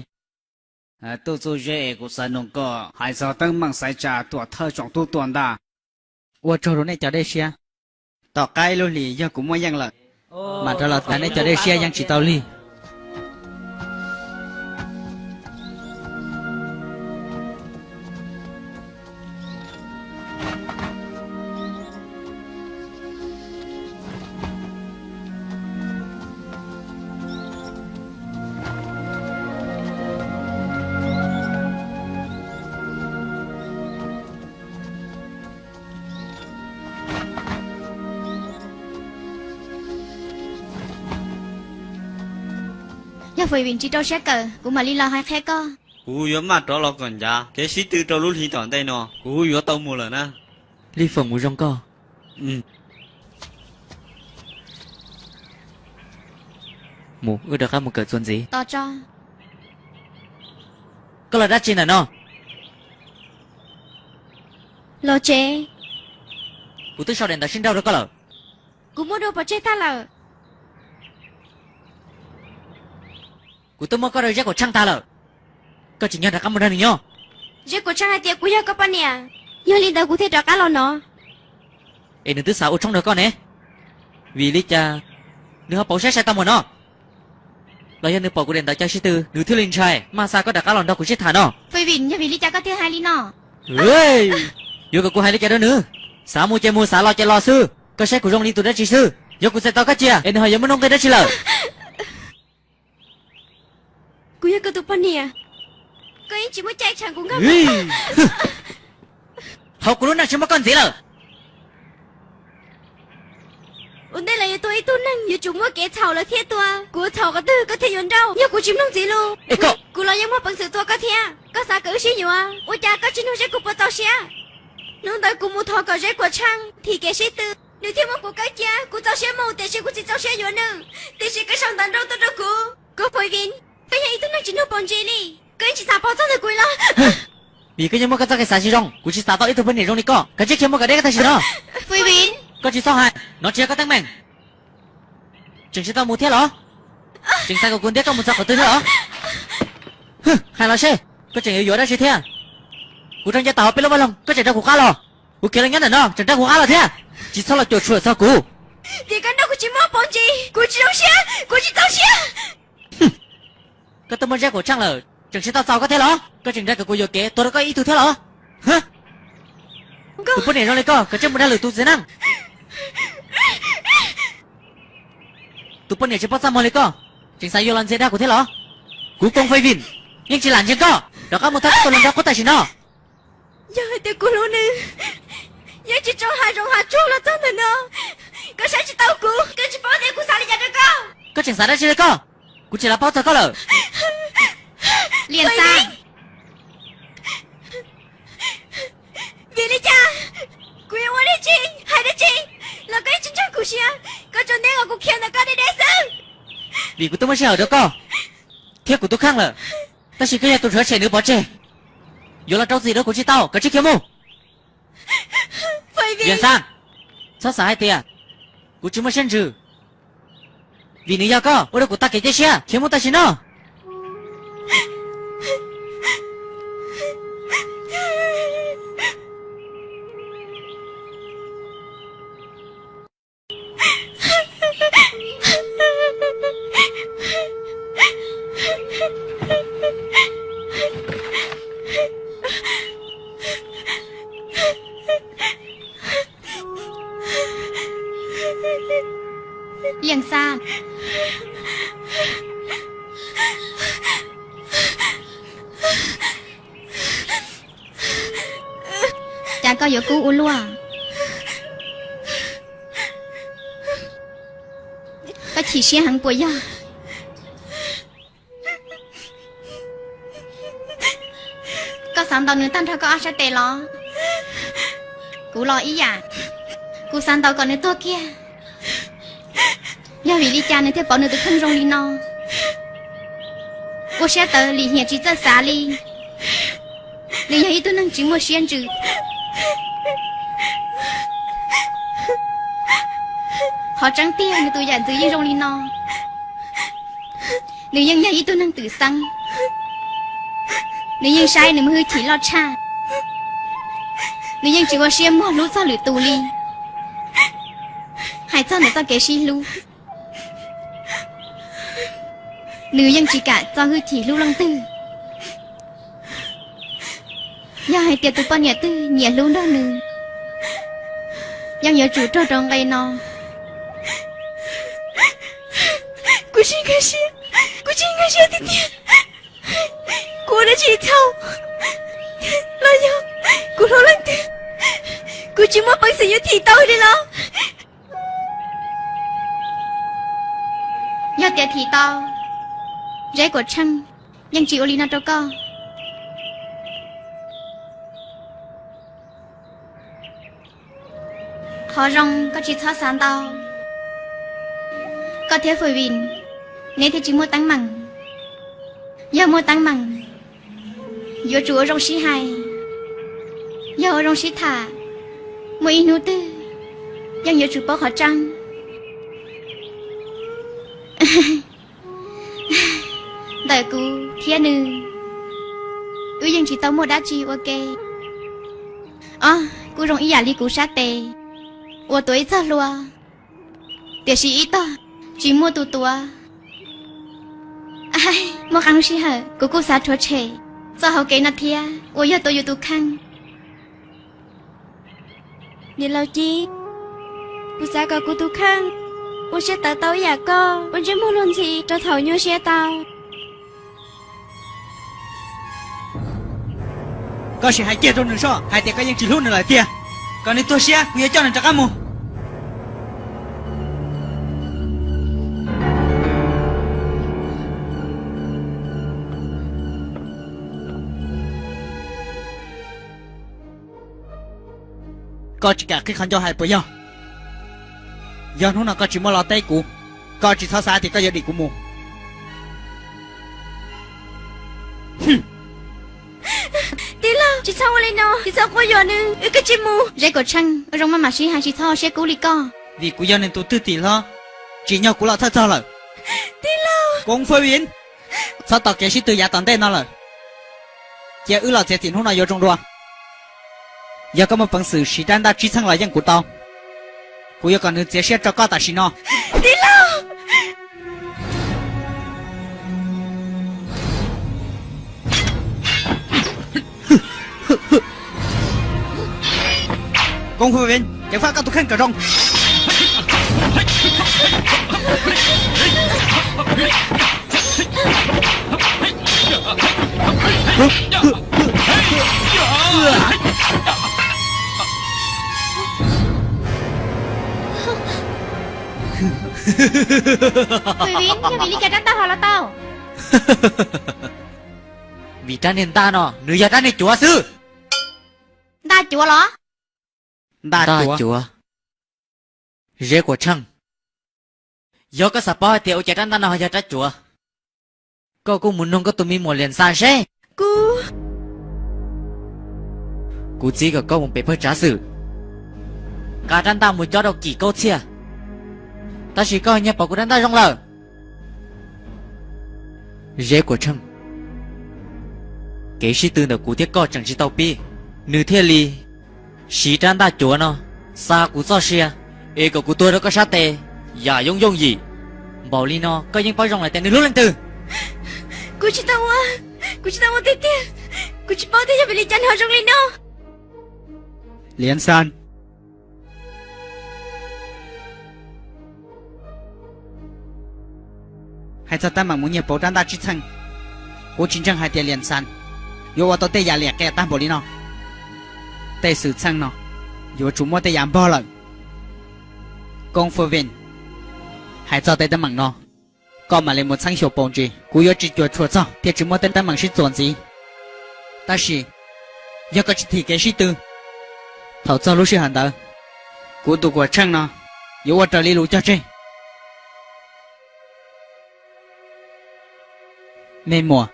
Tub Txuj Zeb, kuv xav nug koj hais txog teeb meem xaiv tsa tuam thawj tsoom tub tuam ntag. Ua tsaug rau nej cov dej siab. Tom qab ib lub hlis yog kuv muaj yeej lawm, mam rov los tas nej cov dej siab yeej tsis tau lig. Yog Fawm Vim tsis rau siab kawm, kuv mam li los hais qhia koj. Kuv yuav maj rov los kom ncav kev sib tw rau lub hli tom ntej no, kuv yuav tau mus lawm na. Lij Foom, mus zoo koj. Mus, wb rov qab mus kawm txuas ntxiv. Koj los dab tsi ntawm no? Los tsev. Kuv twb sau daim ntawv sib nrauj rau koj lawm. Kuv muab dua pov tseg tag lawm. Kuv twb muab koj rau Zeb Kuam Tsheej tag lawm. Koj tseem nyob rov qab mus nrog nws nyob. Zeb Kuam Tsheej hais tias kuv yog koj poj niam, yog li ntawd kuv thiaj rov qab los no. Es nws twb xav ua tshoob nrog koj ne, vim li cas nws ho pauv siab sai tau mus no? Los yog nws pom kuv daim ntawv caw sib tw nws thiaj li ntshai, maj xa koj rov qab los nrog kuv sib tham no. Fawm Vim, yog vim li cas koj thiaj hais li no? Yuav kom kuv hais li cas rau nws? Xav mus ces mus, xav los ces los xwb. Koj saib kuv zoo li tus dab tsi xwb? Yog kuv txais tos koj cia es nws ho yuav muaj nuj nqis dab tsi lawm? Kuv yog koj tus poj niam, koj yeej tsis muaj cai tshav kuv nkag. Hauv kuv lub neej tsis muaj koj ntxiv lawm. Ua ntej lawv yuav tua ib tug neeg yuav tsum muaj kev txhaum lawv thiaj tua. Kuv ua txhaum qhov twg koj thiaj yuav nrauj? Yog kuv tsis mloog txiv lus, kuv los yeej muaj peev xwm tua koj thiab. Koj xav kom wb sib yuav, ua cas koj tsis nug seb kuv puas txaus siab? Hnub ntawd kuv mus thov kom Zeb Kuam Tsheej thim kev sib tw, nws thiaj muab kuv kaw cia. Kuv txaus siab mus tiam sis kuv tsis txaus siab yuav nws. Tiam sis koj sau ntawv nrauj tuaj rau kuv, koj Fawm Vim, koj yog ib tug neeg tsis nug pom ntsis li. Koj yeej tsis xav pom txog ntawm kuv los? Vim koj yeej muaj koj txoj kev xav tsis zoo, kuv tsis xav tau ib tug poj niam zoo li koj. Kav tsij khiav mus kom deb koj tam sim no. Fawm Vim, koj tsis txhob hais, no tsis yog koj teeb meem. Tseem tsis tau mus thiab los? Tseem xav kom kuv ntiab koj mus txog qhov twg thiab los? Hais los seb, koj tseem yuav yuav dab tsi thiab? Kuv rau nce tau peb lub vaj loog koj tseem rau kuv qab los. Kuv khiav los nyob ntawm no tseem rau kuv qab los thiab. Tsis txhob los cuam tshuam txog kuv. Vim koj nrauj kuv tsis muaj hauv paus ntsis, kuv tsis zoo siab, kuv tsis txaus siab. Koj twb muaj Zeb Kuam Tsheej lawm, tseem tsis tau txaus koj thiab los? Koj tseem nrhiav kom kuv yuam kev tuag rau koj ib tug thiab los? Tus poj niam zoo li koj, koj tseem mus dag lwm tus txiv neej. Tus poj niam tsis paub txaj muag li koj, tseem xav yuav los ntxias dag kuv thiab los? Kuv Koob Fej Vim yeej tsis lam ntseeg koj, rov qab mus thawb koj tus hluas nraug qub tam sim no. Yog hais tias kuv hlub nws, yeej tsis tso hav zoov hav tsuag los txog ntawm no. Koj saib tsis taus kuv, koj tsis paub tias kuv xav li cas rau koj. Koj tseem xav dab tsi li koj? Kuv tsis lam paub txog koj lawm. Liam Xab, vim li cas? Kuv yuav ua dab tsi, hais dab tsi los koj yeej tsis ntseeg kuv siab. Koj tsuas ntshai kom kuv khiav ntawm koj deb deb xwb. Vim kuv twb muab sij hawm rau koj thiab kuv tus kheej lawm, tab sis koj yog tus rhuav tshem nws pov tseg. Yuav los rau txim rau kuv tsis tau, koj cia li khiav mus. Liam Xab, txhob xav hais tias kuv tsis muaj siab ntsws. Vim nws yog koj ua rau kuv tag kev cia siab, khiav mus tam sim no. Liam Xab, cas koj yuav kub ua luaj? Koj chim siab heev puas yog? Koj xav ntaus nws tag nrho koj ob sab tes los? Kuv los ib yam, kuv xav ntaus kom nws tuag kiag. Yog vim li cas nws thiaj pauv nws tus kheej zoo li no? Ua siab tawv lim hiam tsis txawj xav li. Nws yog ib tug neeg tsis muaj siab ntsws. Qhov tseeb tiag nws tus yam ntxwv yeej zoo li no. Nws yeej yog ib tug neeg twm xeeb. Nws yeej saib nws muaj hwj chim loj tshaj. Nws yeej tsis ua siab muag hlub txog lwm tus li. Hais txog ntawm txoj kev sib hlub, nws yeej tsis kam txo hwj chim hlub leej twg. Yog hais tias tus poj niam twg nyiam hlub nrog nws, yeej yuav tsum raug rau nqe no. Kuv tsis nkag siab, kuv tsis nkag siab tiag tiag. Kuv ua dab tsi txhaum los yog kuv hlub leej twg, kuv tsis muaj peev xwm yuav thim tau li los? Yog tias thim tau, Zeb Kuam Tsheej yeej tsis ua li no rau koj. Qhov zoo koj tsis txhob xav ntau. Koj thiab Fwm Vim, neb thiaj tsis muaj teeb meem. Yog muaj teeb meem, yuav tsum ua zoo sib hais, yog ua zoo sib tham, muaj ib hnub twg yeej yuav tsum paub qhov tseeb. Ntawm kuv thiab nws, wb yeej tsis tau muaj dab tsi ua ke. Ob, kuj zoo ib yam li kuv sab tes, uas tuav ib txoj hlua, tiam sis ib tog tsis muaj tus tuav. Muaj qee lub sij hawm kuv kuj xav rhuav tshem txoj hauv kev no thiab uas yog tua yus tus kheej. Niam laus Ci, kuv xav kom kuv tus kheej ua siab tawv tau ib yam koj, ua ntsej muag luag ntxhi rau thaum nyuaj siab tau. Koj sim hais kiag rau nws soj hais tias koj yeej tsis hlub nws lawm tiag. Kom nws tuag siab, kuv yuav coj nws rov qab mus. Koj tsis kam qhib qhov ncauj hais puas yog? Yog hnub no koj tsis muab los teb kuv, koj tsis txhob xav tias koj yuav dim kuv mus. Tij laug, tsis txhob ua li no, tsis txhob quab yuam nws, wb kav tsij mus. Zeb Kuam Tsheej, ua zoo maj mam sib hais, tsis txhob ua siab kub li koj. Vim kuv yog nws tus thwj tim hlob, tsim nyog kuv los txhawj txog lawm. Tij laug. Koob Fwj Vim, txhob tos kev sib tw yav tom ntej no lawm. Cia wb los txiav txim hnub no yuav zoo dua. Yog koj muaj peev xwm siv rab ntaj tsib txheej los yeej kuv tau. Kuv yuav kom nws txiav siab rau koj tam sim no. Tij laug. Koob Fwj Vin, ceev faj koj tus kheej kom zoo. Fwj Vin, yog vim li cas rab ntaj ho los tau? Vim rab niag ntaj no nws yog rab niag cuav xwb. Ntaj cuav los? Ntaj cuav. Zeb Kuam Tsheej, yog koj xav paub hais tias ua cas rab ntaj no ho yog rab cuav, koj kuj mus noog koj tus me muam Liam Xas seb. Kuv, kuv txib kom koj mus pem pawg tsav xwm, nqa rab ntaj mus cob rau Kim Kaub Txhiaj, tab sis koj nyiag pom kuv rab ntaj zoo lawm. Zeb Kuam Tsheej, kev sib tw ntawm kuv thiab koj tseem tsis tau pib, nws thiaj li siv rab ntaj cuav no xa kuv txoj sia, es kom kuv tuag rau koj sab tes yam yooj yooj yim. Npaum li no koj yeej paub zoo lawm tias nws hlub leej twg. Kuv tsis tau ua, kuv tsis tau ua tiag tiag. Kuv tsis paub tias yog vim li cas nws ho zoo li no. Liam Xas, hais txog teeb meem mus nyiag pauv rab ntaj tsib txheej, kuv tsis ntseeg hais tias Liam Xas yuav ua tau tej yam liam qias tag npaum li no. Tej xwm txheej no yuav tsum muaj tej yam npog lawm. Koob Fwj Vin, hais txog tej teeb meem no, koj mam li mus txheeb xyuas paus ntsis, kuv yuav tsis cuam tshuam txog thiaj tsis muaj tej teeb meem sib txuas ntxiv. Tab sis yog koj tsis thim kev sib tw, thaum txog lub sij hawm ntawd, kuv tus Kuam Tsheej no yuav ua raws li lus cog tseg. Me muam,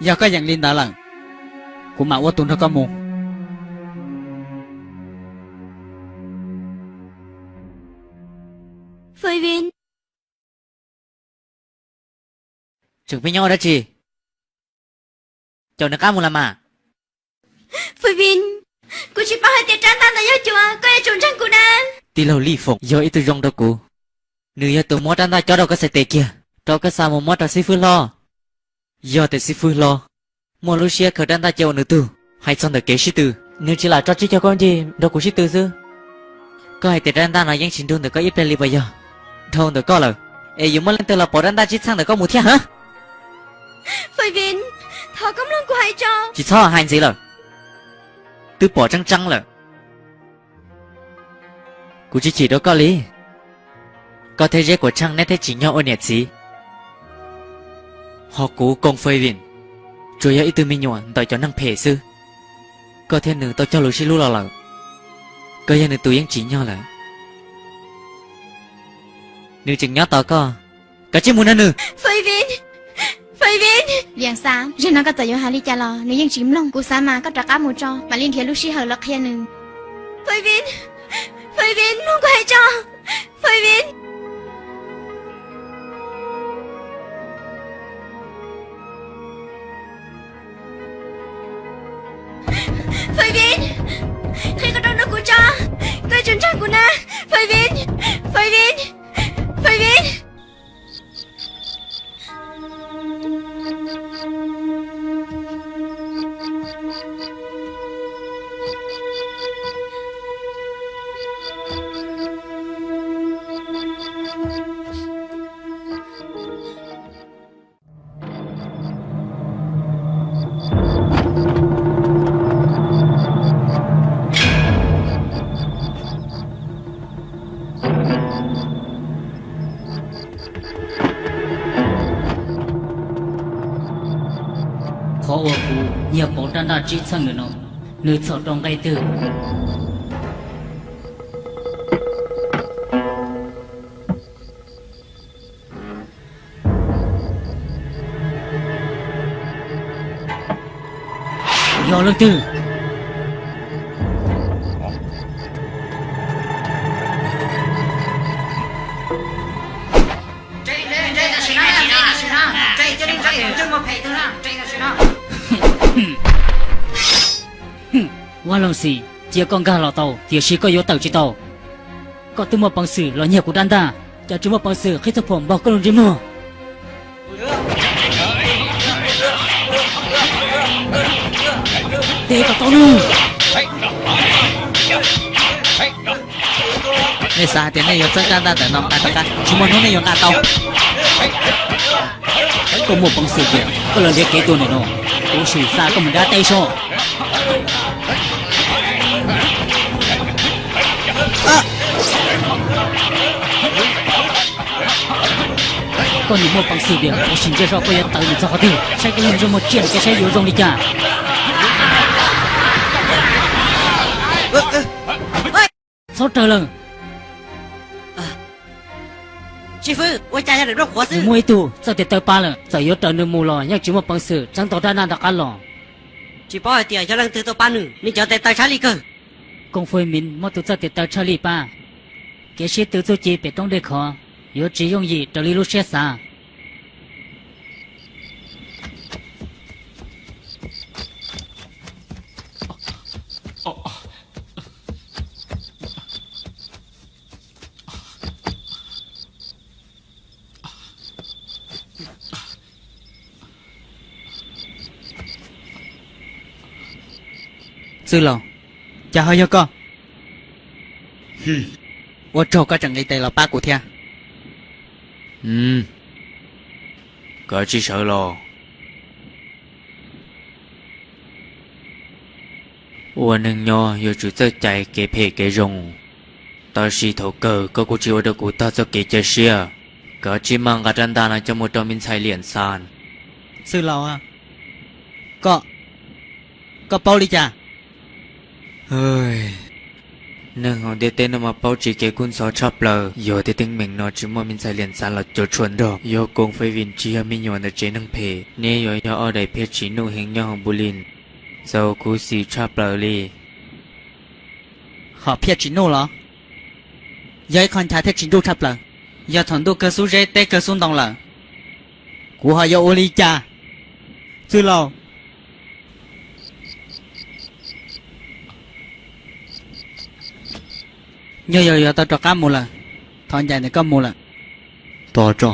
yog koj yeem li ntawd lawm, kuv mam ua tus nrog koj mus. Fwj Vin, tseem pheej nyob ua dab tsi? Caum nws qab mus las mas. Fwj Vin, kuv tsis paub hais tias rab ntaj ntawd yog cuav, koj yuav tsum ntseeg kuv na. Tij laug Lij Foom yog ib tug zoo rau kuv, nws yog tus muab rab ntaj cob rau koj txhais tes kiag, rau koj xa mus muab rau xib fwb hlob. Yog tias xib fwb hlob muaj lub siab khaws rab ntaj cia ua nws tug, hais txog ntawm kev sib tw, nws tsis lam tso tsib caug kaub ncig nrog kuv sib tw xwb. Koj hais tias rab ntaj no yeej tsis nrug ntawm koj ib pliag li puas yog? Dhau ntawm koj lawm, es yuav muaj leej twg los pauv rab ntaj tsib txheej ntawm koj mus thiab hab? Fwj Vin, thov koj mloog kuv hais tso. Tsis txhob hais ntxiv lawm, twb pom tseeb tseeb lawm. Kuv tsis chim rau koj li. Koj thiab Zeb Kuam Tsheej neb thiaj tsim nyog ua niam txiv, ho kuv Koob Fwj Vin tsuas yog ib tug me nyuam ntawm cov neeg phem xwb. Koj thiab nws tau cog lus sib hlub los lawm, koj yog nws tus yeej tsim nyog lawm. Nws tseem nyob tos koj, kav tsij mus nrog nws. Fwj Vin, Fwj Vin, Liam Xas, zaum no koj txawm yuav hais li cas los nws yeej tsis mloog. Kuv xav mas koj rov qab mus tso mam li nrhiav lub sij hawm los qhia nws. Fwj Vin, Fwj Vin, mloog kuv hais tso. Fwj Vin, Fwj Vin, qhia koj rau nrog kuv tso, koj yuav tsum ntseeg kuv na. Fwj Vin, Fwj Vin, Fwj Vin. Qhov uas kuv nyiag pauv rab ntaj tsib txheej ntawm no, nws txhaum rau nqe twg? Yog leej twg? Vaj Loog Xis, cia koj nkag los tau, tiam sis koj yuav tawm tsis tau. Koj twb muaj peev xwm los nyiag kuv rab ntaj, cas tsis muaj peev xwm qhib txoj phuam npog koj lub ntsej muag. Tes kom tau nawb. Nej xav hais tias nej yuav txawb rab ntaj ntawm no nqa rov qab, tsis muaj hnub nej yuav nqa tau. Koj muaj peev xwm tias koj los ntiav kev tua ntawm no, kuv sim xa koj mus dab teb soj. Koj nim muaj peev xwm tias kuv sim ntsia soj koj yuav tawm mus txog qhov twg, saib koj lub ntsej muag tsiaj no saib yuav zoo li cas. Txhob raws lawm. Tsis fwb, ua cas yog daim nplooj qhuav xwb? Muaj ib tug txawj tes taw pab lawm, txawm yuav raws nws mus los yeej tsis muaj peev xwm txeeb tau rab ntaj rov qab los. Tsis paub hais tias yog leej twg tuaj pab nws, nws cov tes taw tshaj lij kawg. Koom Fwj Mim muaj tus txawj tes taw tshaj lij pab. Kev sib tw txuj ci pem roob dej khov yuav tsis yooj yim raws li lub siab xav. Txwj laus, cas ho yog koj? Ua tsaug koj tseem nqis tes los pab kuv thiab. Koj tsis sawv los? Ua neeg nyob yuav tsum txawj cais kev phem kev zoo, tab sis thaum kawg koj kuj tsis ua rau kuv tag txoj kev cia siab. Koj tsis maj nqa rab ntaj no coj mus rau me ntxhais Liam Xas. Txwj laus, koj, koj paub li cas? Neeg hauv ntiaj teb no mas paub tsis kev kub ntxhov tshaj plaws. Yog tias teeb meem no tsis muaj me ntxhais Liam Xas los cuam tshuam nrog, yog Koom Fej Vim tsis yog me nyuam ntawm tsev neeg phem, neb yuav yog ob daim phiaj tsis nuj heev nyob hauv Npus Lis. Txaus khuv xim tshaj plaws li. Hom phiaj tsis nuj los? Yog ib qho nchav thiab tsis nruj tshaj plaws. Yog thaum ntuj kawg xub zeb teb kawg xub ntoo lawm, kuv ho yuav ua li cas? Txwj laus, nyuj yaus yuav tau rov qab mus lawm, thov ncaim ntawm koj mus lawm. Tos tso.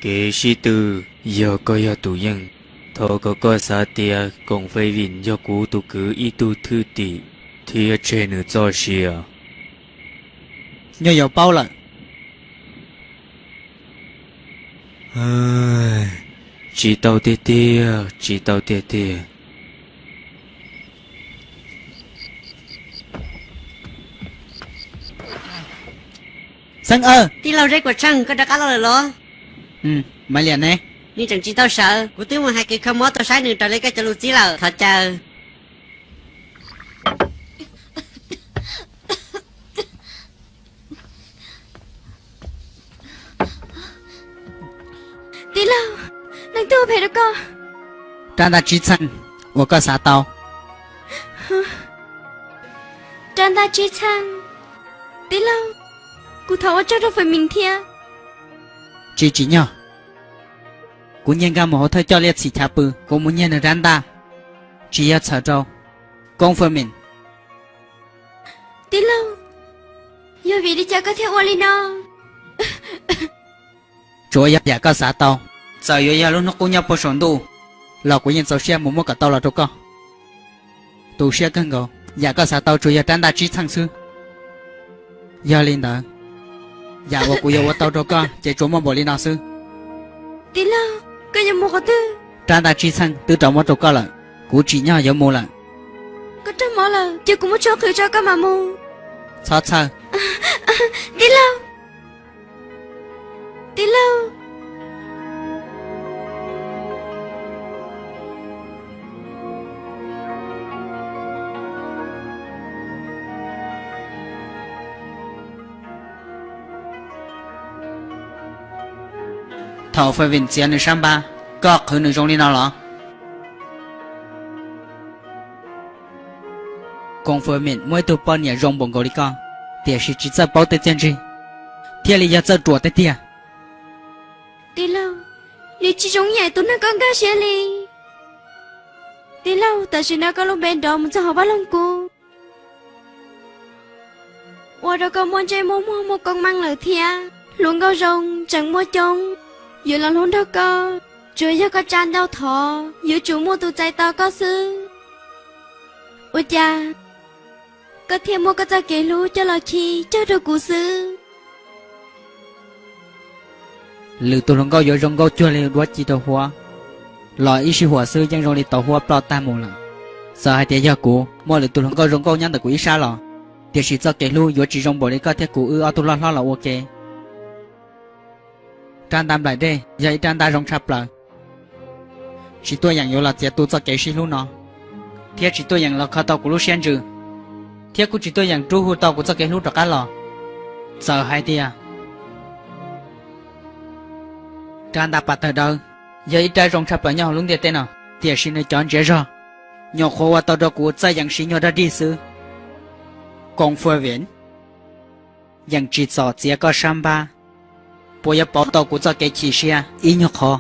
Kev sib tw, yog koj yog tus yeej, thov kom koj xav tias Koom Fej Vim yog kuv tus kwv ib tug thwj tim, thiab tseg nws txoj sia. Nyuj yaus paub lawm. Tsis tau tiag tiag, tsis tau tiag tiag. Xeeb Awj, tij laug Zeb Kuam Tsheej, koj rov qab los lawm los? Maiv Liam ne? Nws tseem tsis tau sawv, kuv twb mus hais kws kho mob tuaj saib nws raws li koj cov lus txib lawm, thov caw. Tij laug, leej twg ua phem rau koj? Rab ntaj tsib txheej uas koj xav tau. Rab ntaj tsib txheej? Tij laug, kuv thov ua tsaug rau Fem Mim thiab. Tsis tsim nyog. Kuv nyiag nkag mus hauv thawj coj liaj txhim chav pw, kuv mus nyiag nws rab ntaj, tsis yog txhawm rau Koob Fem Mim. Tij laug, yog vim li cas koj thiaj ua li no? Tsuav yog yam koj xav tau, txawm yuav yog lub hnub qub nyob puag saum ntuj los kuv yeej txaus siab mus muab kom tau los rau koj. Tu siab kawg nkaus, yam koj xav tau tsuas yog rab ntaj tsib txheej xwb. Yog li ntawd, yam uas kuv yuav ua tau rau koj ces tsuas muaj npaum li no xwb. Tij laug, koj yuav mus qhov twg? Rab ntaj tsib txheej twb rov muab rau koj lawm, kuv tsim nyog yuav mus lawm. Koj raug mob lawm ces kuv muab tshuaj qhwv rau koj mam mus. Txhob txhawj. Tij laug. Tij laug. Thaum Fem Vim txiav nws sab npab, koj qhwv nws zoo li no los? Koom Fem Vim muaj ib tug poj niam zoo npaum nkaus li koj, tiam sis tsis txawj paub tej txiaj ntsig, thiaj li yog txawj ruam tiag tiag. Tij laug, nws tsis zoo ib yam tus neeg koj nkag siab li. Tij laug, tam sim no koj lub npe nrov mus txog hauv vaj loog kub, ua rau koj muaj ntsej muaj muag muaj koob meej lawm thiab. Hluas nkauj zoo tseem muaj coob, yuav los hlub nrog koj, tsuas yog koj tsa ncauj thov, yuav tsum muaj tus txais tos koj xwb. Ua cas koj thiaj muab koj txoj kev hlub coj los khi cog rau kuv xwb. Lwm tus hluas nkauj yuav zoo nkauj cuag li duab ci rau huab los ib sij huam xwb yeej zoo li tau huab ploj tag mus lawm. Txawm hais tias yog kuv muaj lwm tus hluas nkauj zoo nkauj nyob ntawm kuv ib sab los, tiam sis txoj kev hlub yuav tsis zoo npaum li koj thiab kuv wb ob tug loj hlob los ua ke. Rab ntaj nplaim dej yog ib rab ntaj zoo tshaj plaws, tsis tuaj yeem yuav los txiav tu txoj kev sib hlub no, thiab tsis tuaj yeem los kho tau kuv lub siab ntsws, thiab kuj tsis tuaj yeem rub hu tau kuv txoj kev hlub rov qab los. Txawm hais tias rab ntaj pas tawg dawb yog ib rab zoo tshaj plaws nyob hauv lub ntiaj teb no, tiam sis nws cov ntsiav zog nyuam qhuav ua tau rau kuv txawj yeem siv nyuag dog dig xwb. Koos Fwj Vim, yeej tsis txom txiav koj sab npab, puas yuav pauv tau kuv txoj kev chim siab ib nyuag qhov?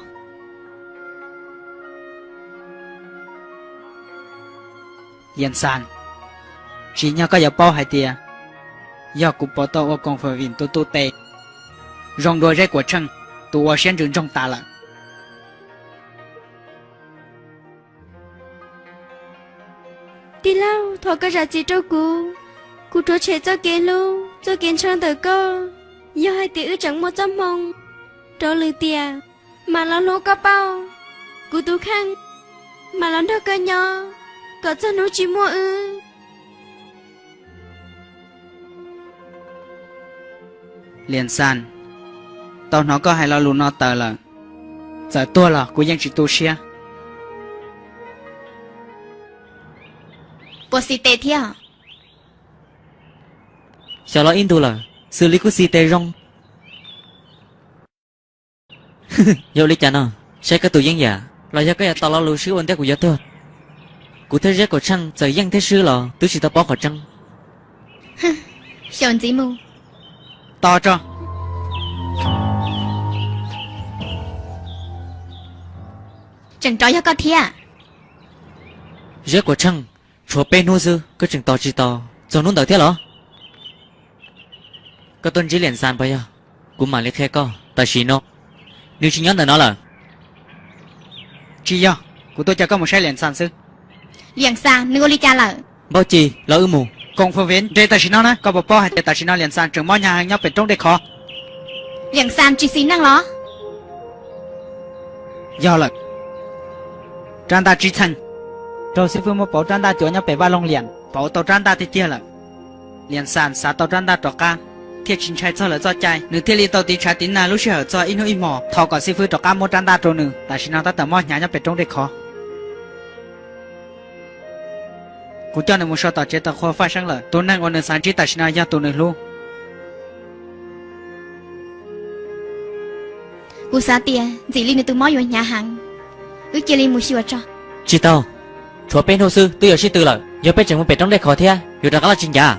Liam Xas, tsim nyog koj yuav paub hais tias yog kuv pauv tau ua Koos Fwj Vim tus tuj tes zoo dua Zeb Kuam Tsheej tus uas siab ntsws ntsoog tas lawm. Tij laug, thov koj zam txim rau kuv. Kuv rhuav tshem txoj kev hlub, txoj kev ntshaw ntawm koj. Yog hais tias wb tseem muaj txoj hmoo rov lwm tiam, mam los hlub koj pauj kuv tus kheej, mam los nrog koj nyob kom txog hnub tsis muaj wb. Liam Xas, tau hnov koj hais lo lus no tawm lawm, txawm tuag los kuv yeej tsis tu siab. Puas xis tes thiab? Xyov los ib ntus lawm, xws li kuj xis tes zoo. Yog ua li cas no? Saib koj tus yeeb yam, los yog koj yuav tos lo lus swb ua ntej kuv yuav tuag? Kuv thiab Zeb Kuam Tsheej txawm yeej thiab swb los twb tsis tau paub qhov tseeb. Xyaum ntxiv mus. Tos tso. Tseem rov yog koj thiab. Zeb Kuam Tsheej, tshuav peb hnub xwb koj tseem tos tsis tau, txog hnub ntawd thiab los? Koj tuaj ntsib Liam Xas puas yog? Kuv mam li qhia koj, tam sim no nws tsis nyob ntawm no lawm. Tsis yog, kuv tuaj coj koj mus saib Liam Xas xwb. Liam Xas nws ua li cas lawm? Npauj Ci, los wb mus. Koos Fwj Vim, nres tam sim no na, koj puas paub hais tias tam sim no Liam Xas tseem mob hnyav heev nyob pem roob dej khov? Liam Xas tsis xis neej los? Yog lawm. Rab ntaj tsib txheej, raug xib fwb muab pauv rab ntaj cuav nyob pem vaj loog liam, pauv tau rab ntaj tiag tiag lawm. Liam Xas xav tau rab ntaj rov qab, thiaj tsis ntshai txog lawv txoj cai, nws thiaj li tau tiv tshav tiv nag lub sij hawm txog ib hnub ib hmos thov kom xib fwb rov qab muab rab ntaj rau nws. Tam sim no tab tom mob hnyav nyob pem roob dej khov. Kuv coj nws mus so tom tsev tawm qhua faj seeb lawm. Tus neeg uas nws xav ntsib tam sim no yog tus nws hlub. Kuv xav tias ntxim li nws tus mob yuav hnyav heev, wb cia li mus xyuas tso. Tsis tau, tshuav peb hnub xwb twb yuav sib tw lawm, yog peb tseem mus pem roob dej khov thiab yuav rov qab los tsis ncav.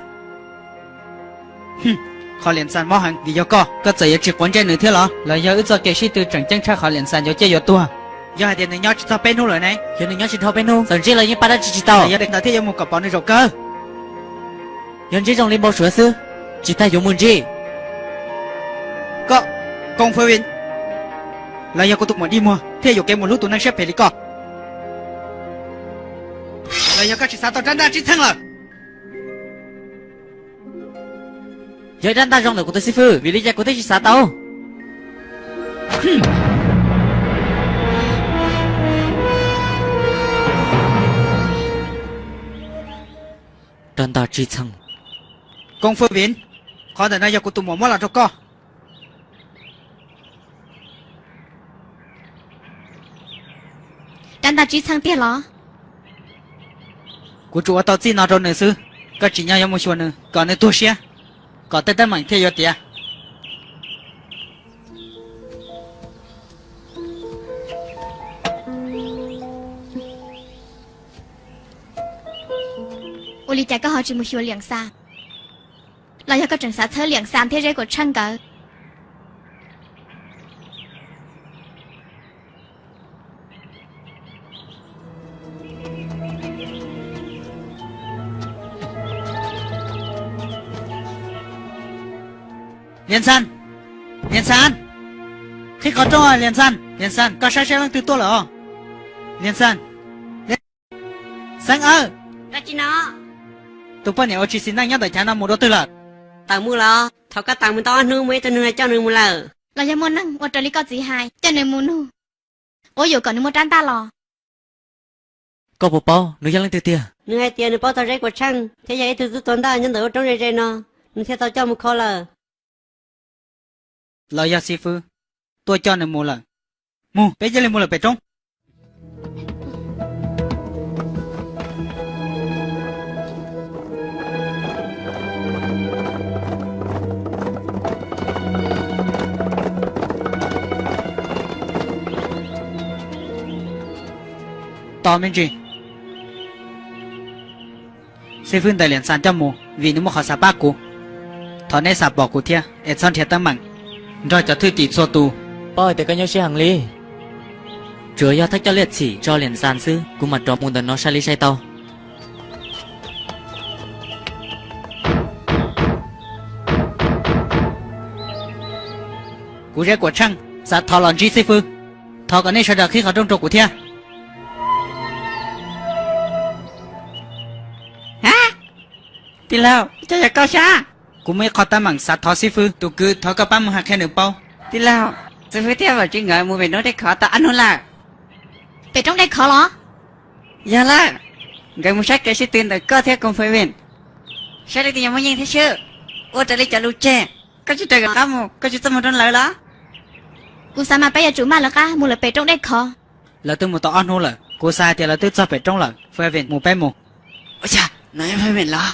Qhov Liam Xas mob heev vim yog koj, koj txawm yuav tsis quav ntsej nws thiab los? Los yog wb txoj kev sib tw tseem ceeb tshaj qhov Liam Xas yuav ciaj yuav tuag? Yog hais tias nws nyob tsis txog peb hnub lawm ne? Yog nws nyob tsis dhau peb hnub, txawm ntsib los yeej pab dab tsi tsis tau. Yog li ntawd thiaj yuav mus kom pom nws zaum kawg. Yog ntsib zoo li npau suav xwb, tsis tas yuav mus ntsib. Koj, Koos Fwj Vim, los yog kuv tus muam dig muag thiaj yuam kev mus hlub tus neeg siab phem li koj? Los yog koj tsis xav tau rab ntaj tsib txheej lawm? Yog ib rab ntaj zoo ntawm kuv tus xib fwb, vim li cas kuv thiaj tsis xav tau? Rab ntaj tsib txheej. Koos Fwj Vim, qhov ntawm no yog kuv tus muam muab los rau koj. Rab ntaj tsib txheej tiag los? Kuv tsuas ua tau txij no rau nws xwb, koj tsim nyog yuav mus xyuas nws kom nws tuag siab, kom tej teeb meem thiaj yuav tiav. Ua li cas koj ho tsis mus xyuas Liam Xas? Los yog koj tseem xav txhawb Liam Xas thiab Zeb Kuam Tsheej nkawd? Liam Xas, Liam Xas, qhib qhov rooj, Liam Xas, Liam Xas, koj saib saib leej twg tuaj lawm os. Liam Xas, Xeeb Awj, dab tsi no? Tus poj niam uas tsis xis neej nyob ntawm chav no mus dua twg lawm? Tawm mus lawm. Thaum koj tawm mus tau ob hnub muaj ib tug neeg los coj nws mus lawm. Los yog muaj neeg ua raws li koj txiv hais coj nws mus nug, quab yuam kom nws muaj rab ntaj los. Koj puas paub nws yog leej twg tiag? Nws hais tias nws paub txog Zeb Kuam Tsheej thiab yog ib tug tub tuag ntaj nyob ntawm lub roob ze ze no, nws thiaj tau coj mus kho lawm. Los yog xib fwb tuaj coj nws mus lawm. Mus, peb cia li mus lawm pem roob. Tos me ntsis. Xib fwb ntawm Liam Xas coj mus vim nws muaj qhov xav pab kuv. Thov nej xam pom kuv thiab es txhob nrhiav teeb meem nrog cov thwj tim txhua tus. Paub hais tias koj nyuaj siab heev li. Tsuas yog thawj coj Liam Txhim tso Liam Xas xwb kuv mam rov mus ntawm no sai li sai tau. Kuv Zeb Kuam Tsheej xav thov los ntsib xib fwb. Thov kom nej sawv daws qhib qhov rooj rau kuv thiab. Tij laug, cas yog koj sab? Kuv muaj ib qho teeb meem xav thov xib fwb. Tus kwv, thov koj pab mus hais qhia nws paub. Tij laug, xib fwb thiab Vam Tswv nkawd mus pem roob dej khov tau ob hnub lawm. Pem roob dej khov los? Yog lawm, nkawd mus saib kev sib tw ntawm koj thiab Koos Fais Vim, saib leej twg yuav muaj yeej thiab xwb. Ua raws li cov lus tseg, koj tsis raws nkawd qab mus, koj tsis txawj mus rau lawv los? Kuv xav mas peb yuav tsum maj lawv qab mus lawm pem roob dej khov. Lawv twb mus tau ob hnub lawm, kuv xav hais tias lawv twb txog pem roob lawm. Fais Vim, mus peb mus. Ua cas no Fais Vim los?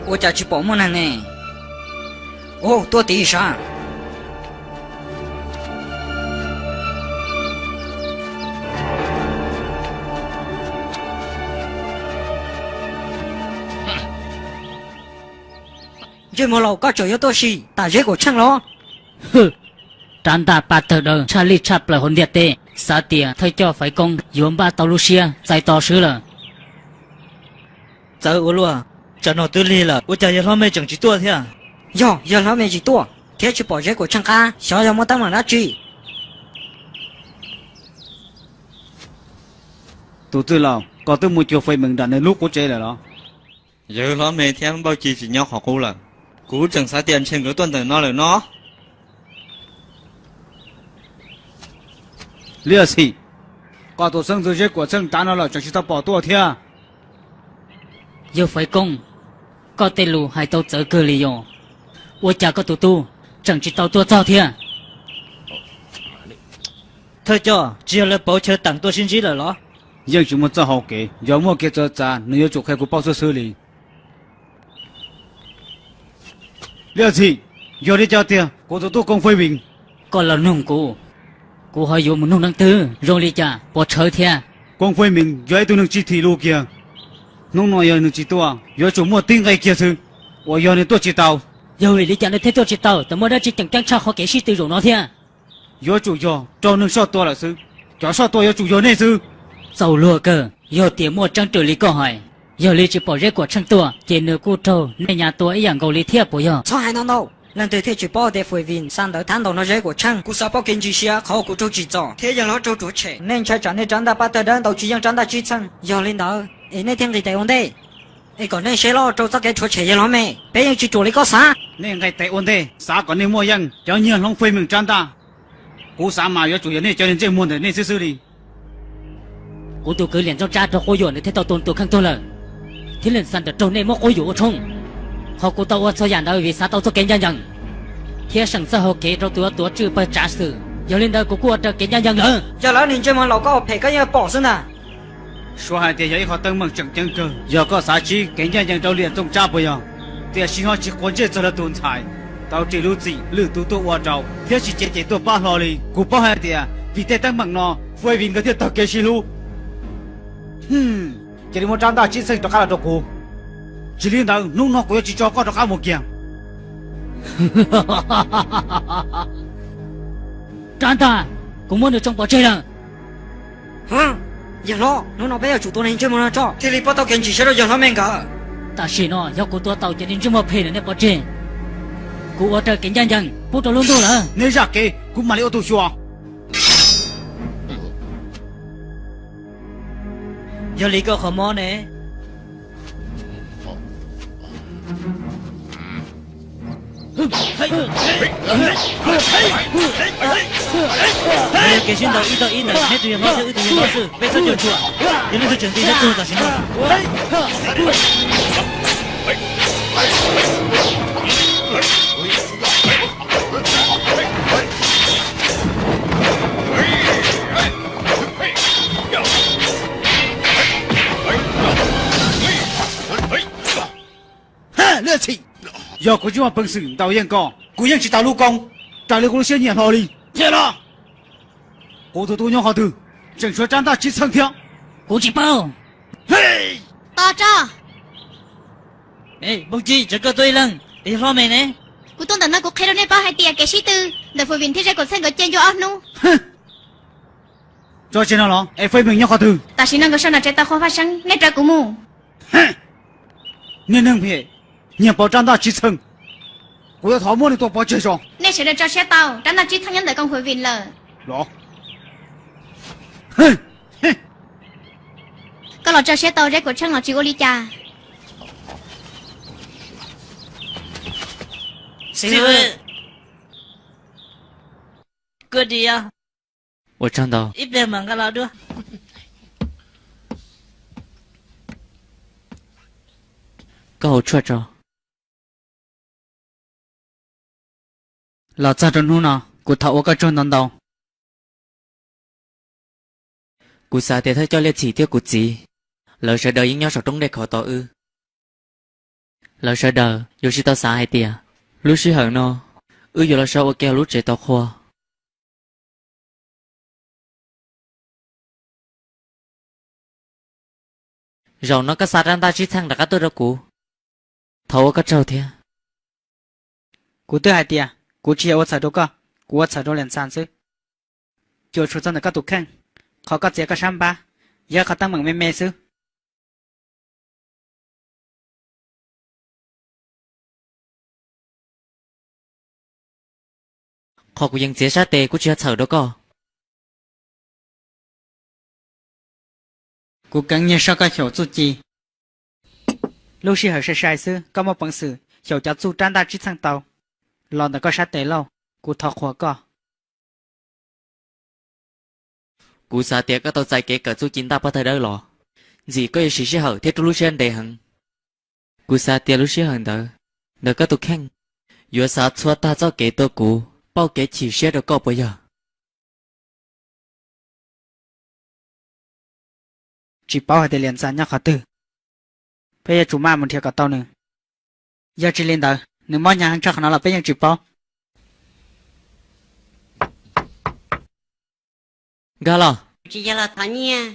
Ua cas tsis pom muaj neeg ne? Ub, tuaj tid sav. Ntsej muag laus, koj tseem yuav tuaj sim tam Zeb Kuam Tsheej los? Hwm, rab ntaj paj tawg dawb tshaj lij tshaj plaws hauv ntiaj teb, xav tias thawj coj Faiv Koob yuav npaj tau lub siab txais tos swb lawm. Txawv ua luaj, tsam no twb lig lawm ua cas yawg hlob mej tseem tsis tuaj thiab? Yog yawg hlob mej tsis tuaj thiab tsis pom Zeb Kuam Tsheej qab, xyov yog muaj teeb meem dab tsi. Tus txwj laus, koj twb mus cuag Fais Meem nram nws lub qub tsev lawm los? Yawg hlob mej thiab Npauj Ci tsis nyob qhov qub lawm. Kuv tseem xav tias ntshe nkawd tuaj ntawm no lawm no. Liaj Xim, koj tus xeeb ntxwv Zeb Kuam Tsheej tav no lawm tseem tsis tau pom tuaj thiab. Yawg Faiv Koob, koj tej lus hais tau txawv kawg li yom? Ua cas koj tus tub tseem tsis tau tuaj txog thiab? Thawj coj, tsis yog lawv pauv chaw teem tuaj sib ntsib lawm los? Yeej tsis muaj txoj hau kev, yog muaj kev txawv txav nws yuav tsum qhia kuv paub xwb xwb li. Liaj Xim, yog li cas tiag kuv tus tub Koos Fais Vim? Koj los nug kuv, kuv ho yuav mus nug leej twg zoo li cas puas tshawv thiab? Koos Fais Vim yog ib tug neeg tsis thim lus kiag. Hnub no yog nws tsis tuaj yuav tsum muaj tib nqe kiag xwb, uas yog nws tuaj tsis tau. Yog vim li cas nws thiaj tuaj tsis tau? Txawm muaj dab tsi ceem ceeb tshaj qhov kev sib tw zaum no thiab? Yuav tsum yog raug neeg soj tua lawm xwb. Cov soj tua yuav tsum yog nej xwb. Txaus luag kawg, yog tias muaj tseeb raws li koj hais, yog li tsis pom Zeb Kuam Tsheej tuaj ces nws kuj raug nej nyas tua ib yam nkaus li thiab puas yog? Txhob hais no ntau, leej twg thiaj tsis paub tias Fais Vim xa ntawv thab ntaus nrog Zeb Kuam Tsheej. Kuv xav paub kev ntsis siab qhov uas kuv raug tsim txom thiab yawg hlob raug rhuav tshem. Nej ntshai tsam nej rab ntaj paj tawg dawb ntaus tsis yeej rab ntaj tsib txheej. Yog li ntawd es nej thiaj nqis tes ua ntej, es kom nej seb loj rau txoj kev rhuav tshem yawg hlob mej. Peb yeej tsis ruam li koj xav. Nej nqis tes ua ntej, xav kom nej muaj yeej cov nyiag hloov Fais Meem rab ntaj. Kuv xav mas yuav tsum yog nej cov niag ntsej muag ntawm nej xwb xwb li. Kuv tus kwv Liam Ntxooj Tsab raug quab yuam nws thiaj tau tua tus kheej tuag lawm, thiab Liam Xas ntawm raug nej muab quab yuam ua tshoob. Qhov kuv tau ua txhua yam ntawd vim xav tau txoj kev ncaj ncees thiab seem txoj hau kev rau tus yuav tuav tswj pawg tsav xwm. Yog li ntawd kuv kuj ua raws kev ncaj ncees lawm. Yog lawv niag ntsej muag laus koj ua phem koj yeej pom xwb ntag. Suav hais tias yog ib qho teeb meem tseem ceeb kawg, yog koj xav tsib kev ncaj ncees rau Liam Ntxooj Tsab puas yog? Tiam sis ho tsis quav ntsej txog lawv tus ntxhais tau ris lub txim lwm tus tuaj ua rau thiab tsis cev ces tuaj pab hlo li. Kuv paub hais tias vim tej teeb meem no Fais Vim nkawd thiaj tag kev sib hlub. Cia li muab rab ntaj tsib txheej rov qab los rau kuv. Tsis li ntawd hnub no kuv yuav tsis tso koj rov qab mus kiag. Rab ntaj, kuv muab nws tsoo pov tseg lawm. Yawg hlob, hnub no peb yuav tsum tua niag ntsej muag no tso thiaj li pab tau kev ntsis siab rau yawg hlob mej nkawd. Tam sim no yog kuv tua tau cov niag ntsej muag phem ntawm nej pov tseg, Kuv ua raws kev ncaj ncees pub rau lub ntuj lawm. Neb zam kev, kuv mam li ua tus xyuas. Yog li koj qhov mob ne? Yog kev sib ntaus ib tog ib ntawm neb tus yawg hlob thiab wb tus yawg hlob xwb, peb txhob cuam tshuam. Yog leej twg tseem nti thiab txuag tam sim no. Yog kuv tsis muaj peev xwm ntaus yeej koj, kuv yeej tsis tau lub koob raws li kuv lub siab nyiam hlo li. Qhia los, kuv tus tub nyob qhov twg, tseem tshuav rab ntaj tsib txheej thiab. Kuv tsis paub. To tso. Npoo Ci, tseem koj tuaj ib leeg, yog hlob me ne? Kuv tuaj ntawm no kuv qhia rau nej paub hais tias kev sib tw ntawm Fwm Vim thiab Zeb Kaum Txheej nkawd cia ncua ob hnub. Tso tseg no los, es Fwm Vim nyob qhov twg? Tam sim no nkawd sau nam tsev tau qhua faj seeb, nej rov kuv mus. Niag neeg phem, nyiag pauv rab ntaj tsib txheej, kuv yuav thov muab nws tua pov tseg tso. Nej sawv daws tso siab tau, rab ntaj tsib txheej nyob ntawm Koom Fwm Vim lawm. Los, koj los tso siab tau, Zeb Kaum Txheej los tsis ua li cas. Xib hwb, kuv dim os. Ua tsaug ntau. Ib pliag mam nqa los dua. Koj haus tshuaj tso. Los txog rau hnub no, kuv thov ua koj tsaug ntau ntau. Kuv xav tias thawj coj Liaj Txhim thiab kuv txiv, lawv sawv daws yeej nyob saum roob dej khov tos wb. Lawv sawv daws yuav tsis tau xav hais tias lub sij hawm no wb yuav los so ua ke hauv lub tsev tau qhua. Zaum no koj xa rab ntaj tsib txheej rov qab tuaj rau kuv, thov ua koj tsaug thiab. Kuv twb hais tias kuv tsis yog ua txhawm rau koj, kuv ua txhawm rau Liam Xas xwb. Cuam tshuam txog ntawm koj tus kheej, qhov koj txiav koj sab npab yog qhov teeb meem me me xwb. Qhov kuv yeej txiav sab tes kuj tsis yog txhawm rau koj. Kuv keev nyiag soj koj xyaum txuj ci. Lub sij hawm sai sai xwb koj muaj peev xwm xyaum cov txuj rab ntaj tsib txheej tau los ntawm koj sab tes lauj, kuv thov qhuas koj. Kuv xav tias koj tau txais kev kawm txuj ci ntaj paj tawg dawb los, ntxim koj yuav siv sij hawm thiab rub lub siab ntev heev. Kuv xav tias lub sij hawm ntawd, ntawm koj tus kheej, yuav xav txhua tag txoj kev tuaj kuv pauj kev chim siab rau koj puas yog? Tsis paub hais tias Liam Xas nyob qhov twg, peb yuav tsum maj mus nrhiav kom tau nws. Yog tsis li ntawd, nws mob hnyav heev tshaj qhov no los peb yeej tsis paub. Nkag los. Tsis yog los thov nyiaj,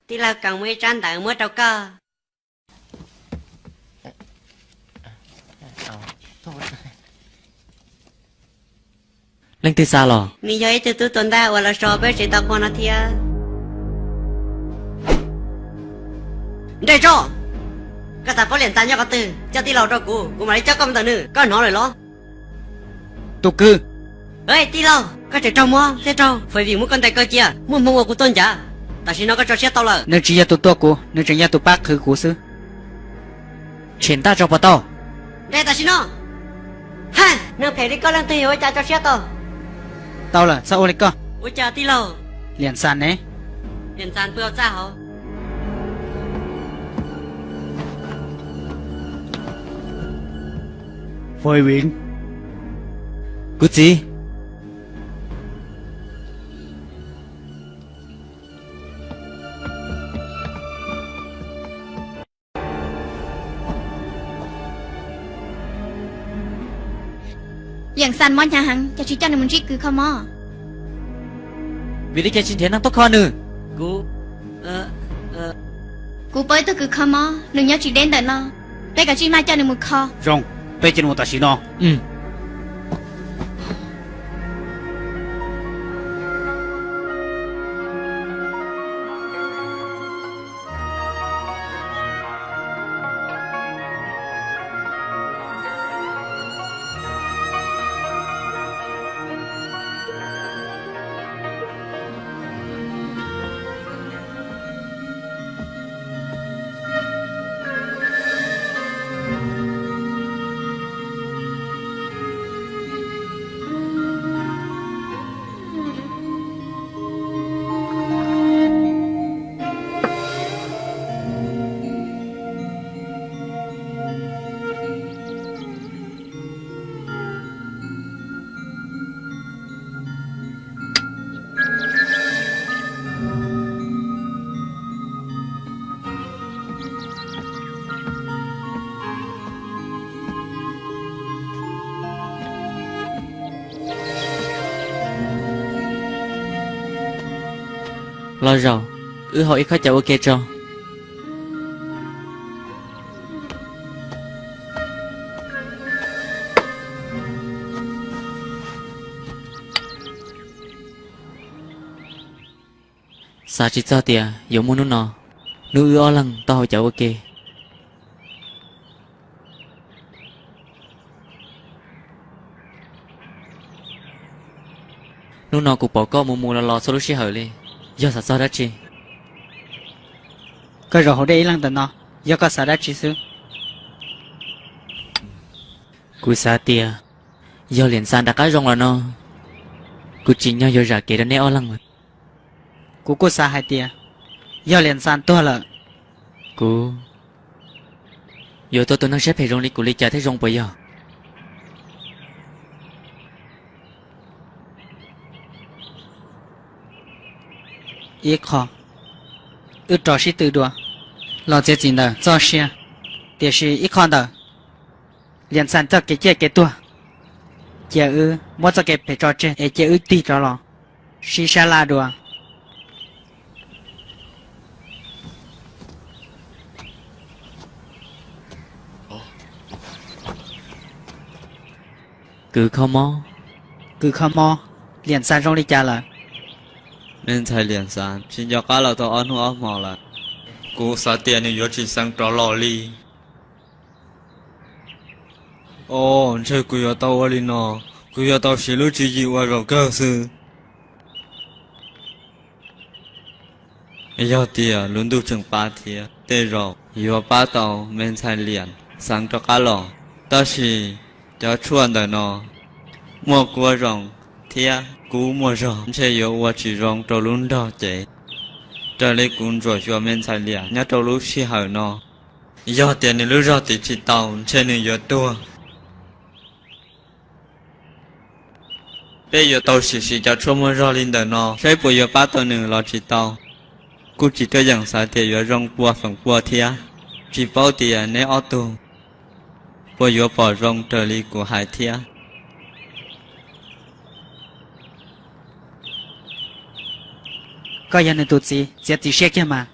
tij laug, kom muaj ib tsab ntawv muab rau koj. Leej twg xa los? Nws yog ib tug tub tuag ntaj uas los so peb tsev tau qhua no thiab. Nres tso, koj xav paub Liam Xas nyob qhov twg, coj tij laug rau kuv, kuv mam li coj koj mus ntawm nws, koj hnov lawm los? Tus kwv. Tij laug, koj tseem raug mob thiab raug Fwm Vim muab koj ntes kaw cia, muaj hmoo uas kuv tuaj ncav. Tam sim no koj tso siab tau lawm. Nws tsis yog tus tua kuv, nws tseem yog tus pab qhwv kuv xwb. Tshem ntaj tso puas tau? Nres tam sim no. Ha, neeg phem li koj leej twg yuav ua cas tso siab tau? Tau lawm, txhob ua li koj. Ua cas tij laug? Liam Xas ne? Liam Xas pw hauv txaj hauv. Fwm Vim. Kuv txiv. Liam Xas mob hnyav heev, cas tsis coj nws mus ntsib kws kho mob? Vim li cas tsis nrhiav neeg tuaj kho nws? Kuv, kuv paub ib tug kws kho mob, nws nyob tsis deb ntawm no. Peb kav tsij maj coj nws mus kho. Zoo, peb cia nws mus tam sim no. Los zaum, wb haus ib khob cawv ua ke tso. Xav tsis txog tias yuav muaj hnub no, hnub wb ob leeg tau haus cawv ua ke. Hnub no kuv pom koj mus mus los los txhua lub sij hawm li, yog xav txog dab tsi? Koj zaum haus dej ib leeg ntawm no, yog koj xav dab tsi xwb? Kuv xav tias yog Liam Xas rov qab zoo los no, kuv tsim nyog yuav zam kev rau neb ob leeg lawm. Kuv kuj xav hais tias yog Liam Xas tuag lawm, kuv yuav tua tus neeg siab phem zoo li kuv li cas thiaj zoo puas yog? Ib qho, wb rov sib tw dua los txiav txim ntawm txoj sia, tiam sis ib qho ntawm Liam Xas txoj kev ciaj kev tuag, cia wb muab txoj kev phem tso tseg es cia wb tig rov los sib sab laj dua. Kws kho mob, kws kho mob, Liam Xas zoo li cas lawm? Me ntxhais Liam Xas tsis nco qab los tau ob hnub ob hmo lawm. Kuv xav tias nws yuav tsis xeev rov los li. Os, ntshe kuv yuav tau ua li no, kuv yuav tau siv lub tswv yim ua zaum kawg xwb. Yog tias lub ntuj tseem pab thiab, tej zaum yuav pab tau me ntxhais Liam xeev rov qab los. Tab sis cov tshuaj ntawm no muaj kuab zoo thiab kub muaj zog, ntshe yuav ua tsis zoo rau lub nrog cev. Raws li kuv ntsuam xyuas me ntxhais Liam nyob rau lub sij hawm no, yog tias nws lub zog tiv tsis tau, ntshe nws yuav tuag. Peb yuav tau sim siv cov tshuaj muaj zog li ntawm no saib puas yuav pab tau nws los tsis tau. Kuj tsis tuaj yeem xav tias yuav zoo pua feem pua thiab. Tsis paub tias neb ob tug puas yuav pom zoo raws li kuv hais thiab. Koj yog nws tus txiv, txiav txim siab kiag mas.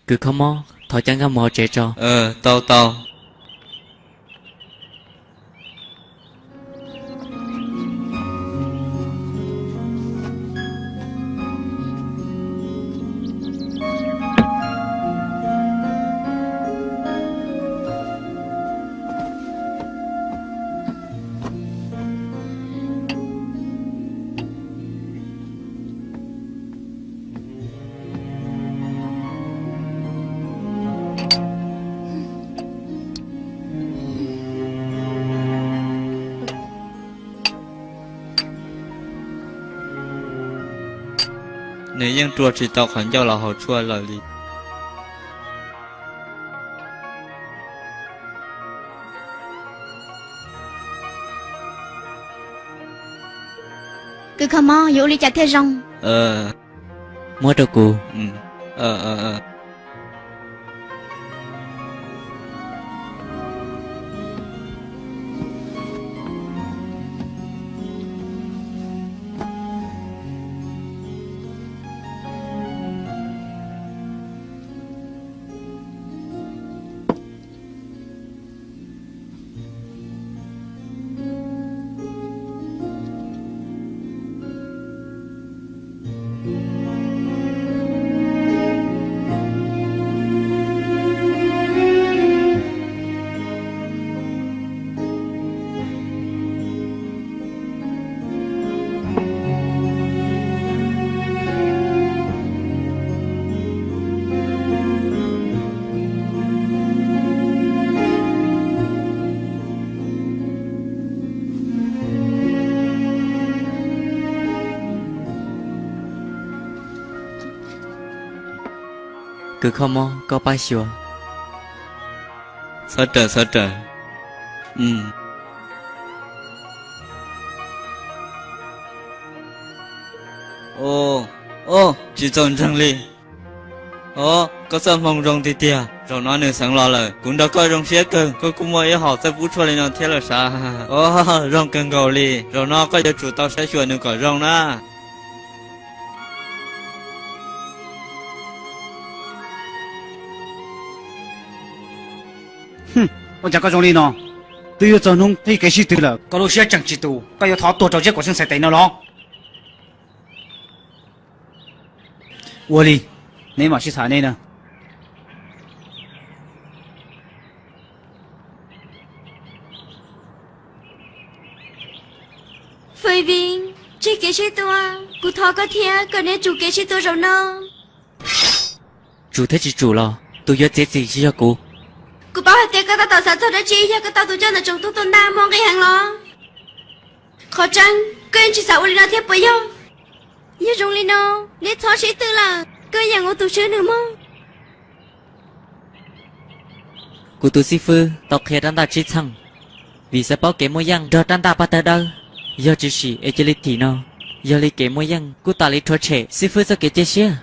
Kws kho mob, thov caw nkag mus hauv tsev tso. Tau, tau. Nws yeej rua tsis tau qhov ncauj los haus tshuaj lawm li. Kws kho mob, yuav ua li cas thiaj zoo? Muab rau kuv. Kws kho mob, koj pab xyuas. Txhob rawm, txhob rawm. Tsis txaus ntseeg li. Os, koj txoj hmoo zoo tiag tiag. Zaum no nws xeev los lawm, kuv nrog koj zoo siab kawg, koj kuj muaj ib hom txawj pub tshuaj li no thiab lawm sav. Zoo kawg nkaus li, zaum no koj yuav tsum tau saib xyuas nws kom zoo na. Ua cas koj zoo li no? Twb yuav txog hnub qhib kev sib tw lawm, koj lub siab tseem tsis tus, koj yuav thov tuag rau Zeb Kuam Tsheej txhais tes no los? Ua li, neb mam sib tham nej na. Fwj Vij, tseg kev sib tua, kuv thov koj thiab kom neb tsum kev sib tua zaum no. Tsum thiab tsis tsum los tus yuav txiav txim tsis yog kuv. Kuv paub hais tias koj tab tom xav txog dab tsi, yog koj tau tus coj ntawm tsoom tub tua ntaj muaj nqis heev los? Qhov tseeb, koj yeej tsis xav ua li no thiab puas yog? Yog zoo li no, neb txhob sib tw lawm, koj yeem ua tus swb nws mog. Kuv tus xib fwb tau qhia rab ntaj tsib txheej, vim xav paub kev muaj yeej nrog rab ntaj paj tawg dawb, yog tsis sim es cia li thim no, yog li kev muaj yeej kuj tas li rhuav tshem xib fwb txoj kev cia siab.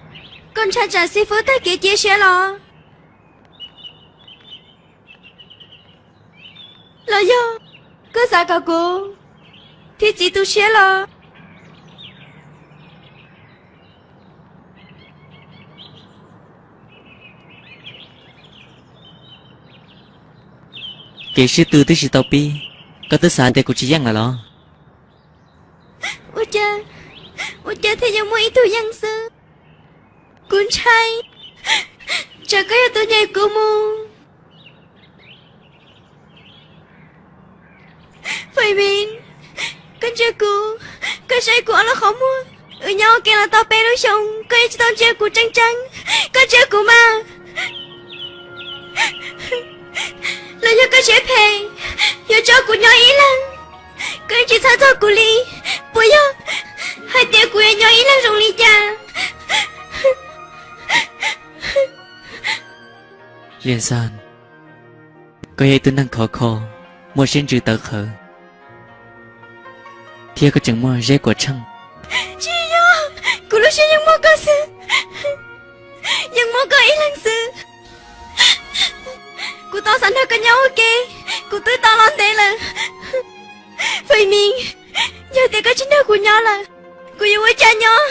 Koj ntshai tsam xib fwb tag kev cia siab los? Los yog koj xav kom kuv thiab txiv tu siab los? Kev sib tw twb tsis tau pib, koj twb xav tias kuv tsis yeej lawm los? Ua cas, ua cas thiaj yuav muaj ib tug yeej xwb? Kuv ntshai tsam koj yog tus ncaim kuv mus. Fwj Vij, koj ntsia kuv, koj saib kuv ob lub qhov muag. Wb nyob ua ke los tau peb lub xyoo, koj yeej tsis tau ntsia kuv tseeb tseeb. Koj ntsia kuv mas, los yog koj siab phem yuav tso kuv nyob ib leeg, koj yeej tsis txhawj txog kuv li. Puas yog hais tias kuv yuav nyob ib leeg zoo li cas? Liam Xas, koj yog ib tug neeg khov kho, muaj siab ntsws tawv qhawv, thiab koj tseem muaj Zeb Kuam Tsheej. Tsis yog, kuv lub siab yeej muaj koj xwb, yeej muaj koj ib leeg xwb. Kuv tau xav nrog koj nyob ua ke, kuv twb tau los ntev lawm. Fwj Vij, yog tias koj tsis nrog kuv nyob lawm, kuv yuav ua cas nyob?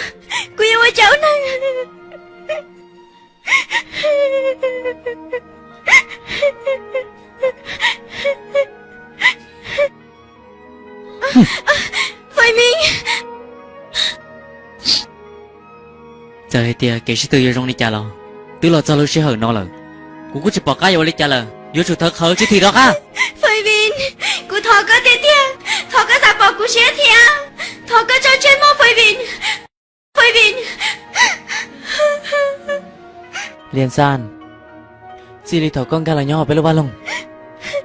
Kuv yuav ua cas ua neeg? Fwj Vij, txawm hais tias kev sib tw yuav zoo li cas los twb los txog lub sij hawm no lawm, kuv kuj tsis pom qab yuav ua li cas lawm, yuav tsum thawv qhawv tsis thim rov qab. Fwj Vij, kuv thov koj tiag tiag, thov koj xav pom kuv siab thiab, thov koj tso tseg mog Fwj Vij. Fwj Vij. Liam Xas, txij li thaum koj nkag los nyob hauv peb lub vaj loog,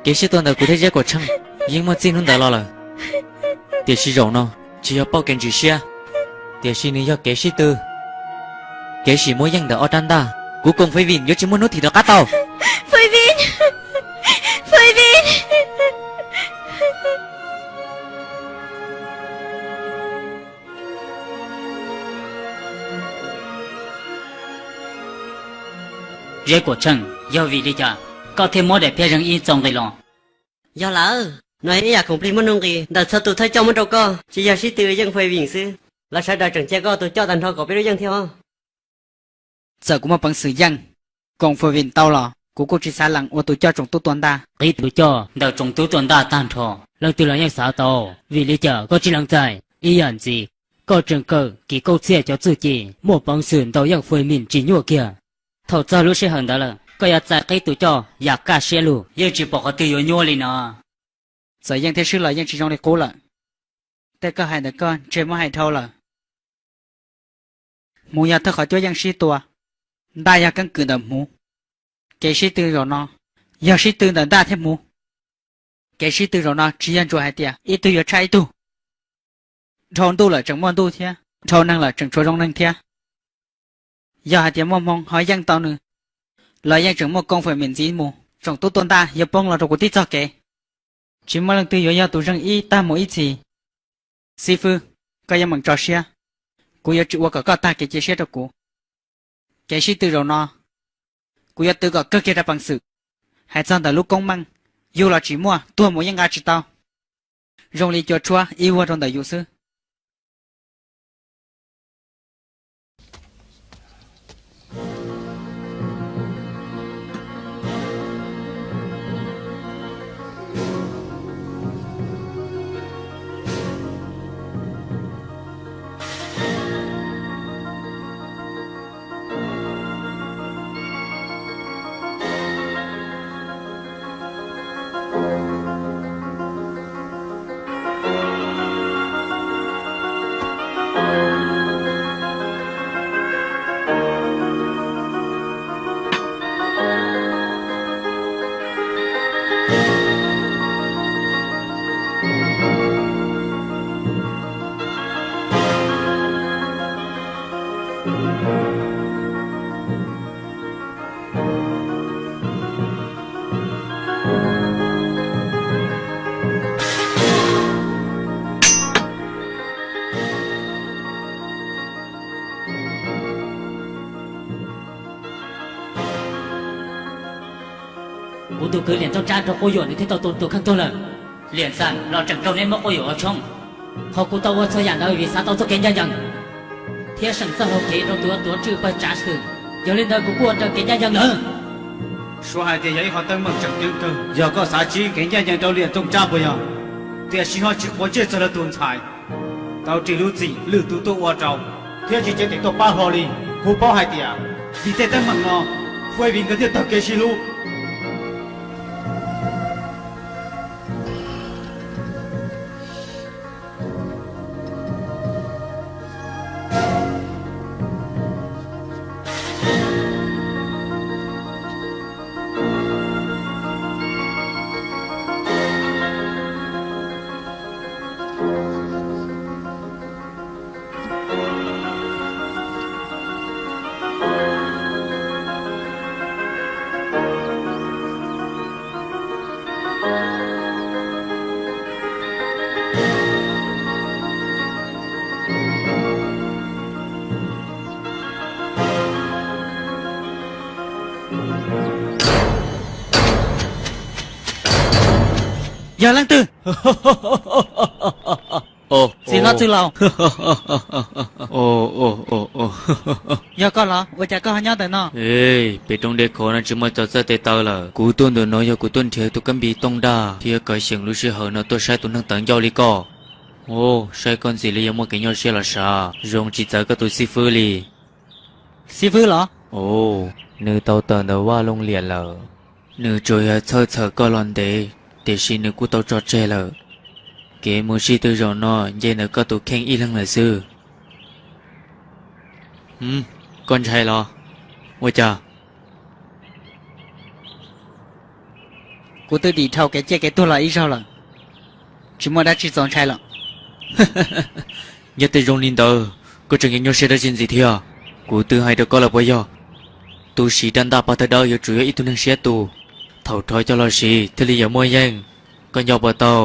kev sib tua ntawm kuv thiab Zeb Kuam Tsheej yeej muaj txij hnub ntawd los lawm. Tiam sis zaum no tsis yog pauj kev ntxhov siab, tiam sis nws yog kev sib tw, kev sim muab yeej ntawm ob rab ntaj. Kuv koom Fwj Vij yuav tsis muaj hnub thim rov qab tau. Fwj Vij, Fwj Vij. Zeb Kuam Tsheej, yog vim li cas koj thiaj muab daim phiaj zeeg ib txo nqi los? Yog lawm, no yog ib yam khoom plig muaj nuj nqis ntawm txhua tus thawj coj muab rau koj, tsis yog sib tw yeej Fwj Vij xwb, lawv sawv daws tseem cia koj tus coj tag nrho kom peb lub yeej thiab os. Txawm kuv muaj peev xwm yeej koom Fwj Vij tau los kuv kuj tsis xav lees ua tus coj tsoom tub tua ntaj. Qhib tus coj ntawm tsoom tub tua ntaj tag nrho, leej twg los yeej xav tau, vim li cas koj tsis lees txais? Ib yam ntxiv, koj tseem kawm Kim Kauj Txhiaj cov txuj ci muaj peev xwm ntaus yeej Fwj Vij tsis nyuaj kiag. Thaum txog lub sij hawm ntawd lawm, koj yuav txais qhib tus coj yam kaj siab lug, yeej tsis pom qhov twg yuav nyuaj li no. Txawm yeej thiab swb los yeej tsis zoo li qub lawm. Tej koj hais ntawm koj ntshe muab hais dhau lawm. Hmuv yog thawj qhov cuab yeej sib tua, ntaj yog keeb kwm ntawm hmuv. Kev sib tw zaum no yog sib tw ntawm ntaj thiab hmuv. Kev sib tw zaum no tsis yog ntsuas hais tias ib tug yuav tshaj ib tug. Dhau ntuj lawm tseem muaj ntuj thiab, dhau neeg lawm tseem tshuav zoo neeg thiab. Yog hais tias muaj hmoo ho yeej tau nws, los yeej tseem muaj koom Fwj Vij ntxiv mus, tsoom tub tua ntaj yuav poob los rau kuv tib txoj kev. Tsis muaj leej twg yuav yog tus zeej ib tag mus ib txhis. Xib fwb, koj yeej meem tso siab, kuv yuav tsis ua kom koj tag kev cia siab rau kuv. Kev sib tw zaum no, Kuv yuav twv kom kawg kiag rau peev xwm. Hais txog ntawm lub koob meej, yug los tsis muaj, tuag mus yeej nqa tsis tau. Zoo li cua tshuab ib vuag rau ntawm yus xwb. Kuv tus kwv Liam Tooj Tsab raug quab yuam nws thiaj tau tus kheej tuag lawm. Liam Xas los tseem raug neb muab quab yuam ua tshoob. Qhov kuv tau ua txhua yam ntawd vim xav tau txoj kev ncaj ncees thiab seem txoj hau kev rau tus tuav tswj pawg tsav xwm. Yog li ntawd kuv kuj ua raws kev ncaj ncees lawm. Suav hais tias yog ib qho teeb meem tseem ceeb kawg, yog koj xav tsib kev ncaj ncees rau Liam Tooj Tsab puas yog? Tiam sis ho tsis quav ntsej txog lawv tus ntxhais tau ris lub txim lwm tus tuaj ua rau, thiab tsis ceev tes tuaj pab hlo li. Kuv paub hais tias vim tej teeb meem no, Fuav Vim nkawd thiaj tawg kev sib hlub. Yog leej twg? Txiv hlob txwj laus. Yog koj los? Ua cas koj ho nyob ntawm no? Pem roob dej khov no tsis muaj cov txawj tes taw lawm. Kuv tuaj ntawm no yog kuv tuaj nrhiav tus kab npis tooj daj thiab kov xyeem lub sij hawm no tuaj saib tus neeg tawv ncauj li koj. Saib koj ntxim li yuav muaj kev nyuaj siab los sav, zoo tsis txawv koj tus xib fwb li. Xib fwb los? Nws tau tawm ntawm Vaj Looj Liam lawm. Nws tsuas yog txhawj txhawm koj los ntev, tiam sis nws kuj tau tso tseg lawm. Kev mus sib tw zaum no nce ntawm koj tus kheej ib leeg lawm xwb. Koj ntshai los? Ua cas? Kuv twb dim dhau kev ciaj kev tuag los ib zaug lawm, tsis muaj dab tsi txaus ntshai lawm. Yog tej zoo li ntawd, koj tseem yuav nyuaj siab dab tsi ntxiv thiab? Kuv twb hais rau koj lawm puas yog? Tus siv rab ntaj paj thawj dawb yuav tsum yog ib tug neeg siab tus, thaum rho coj los siv thiaj li yuav muaj yeej. Koj nco puas tau?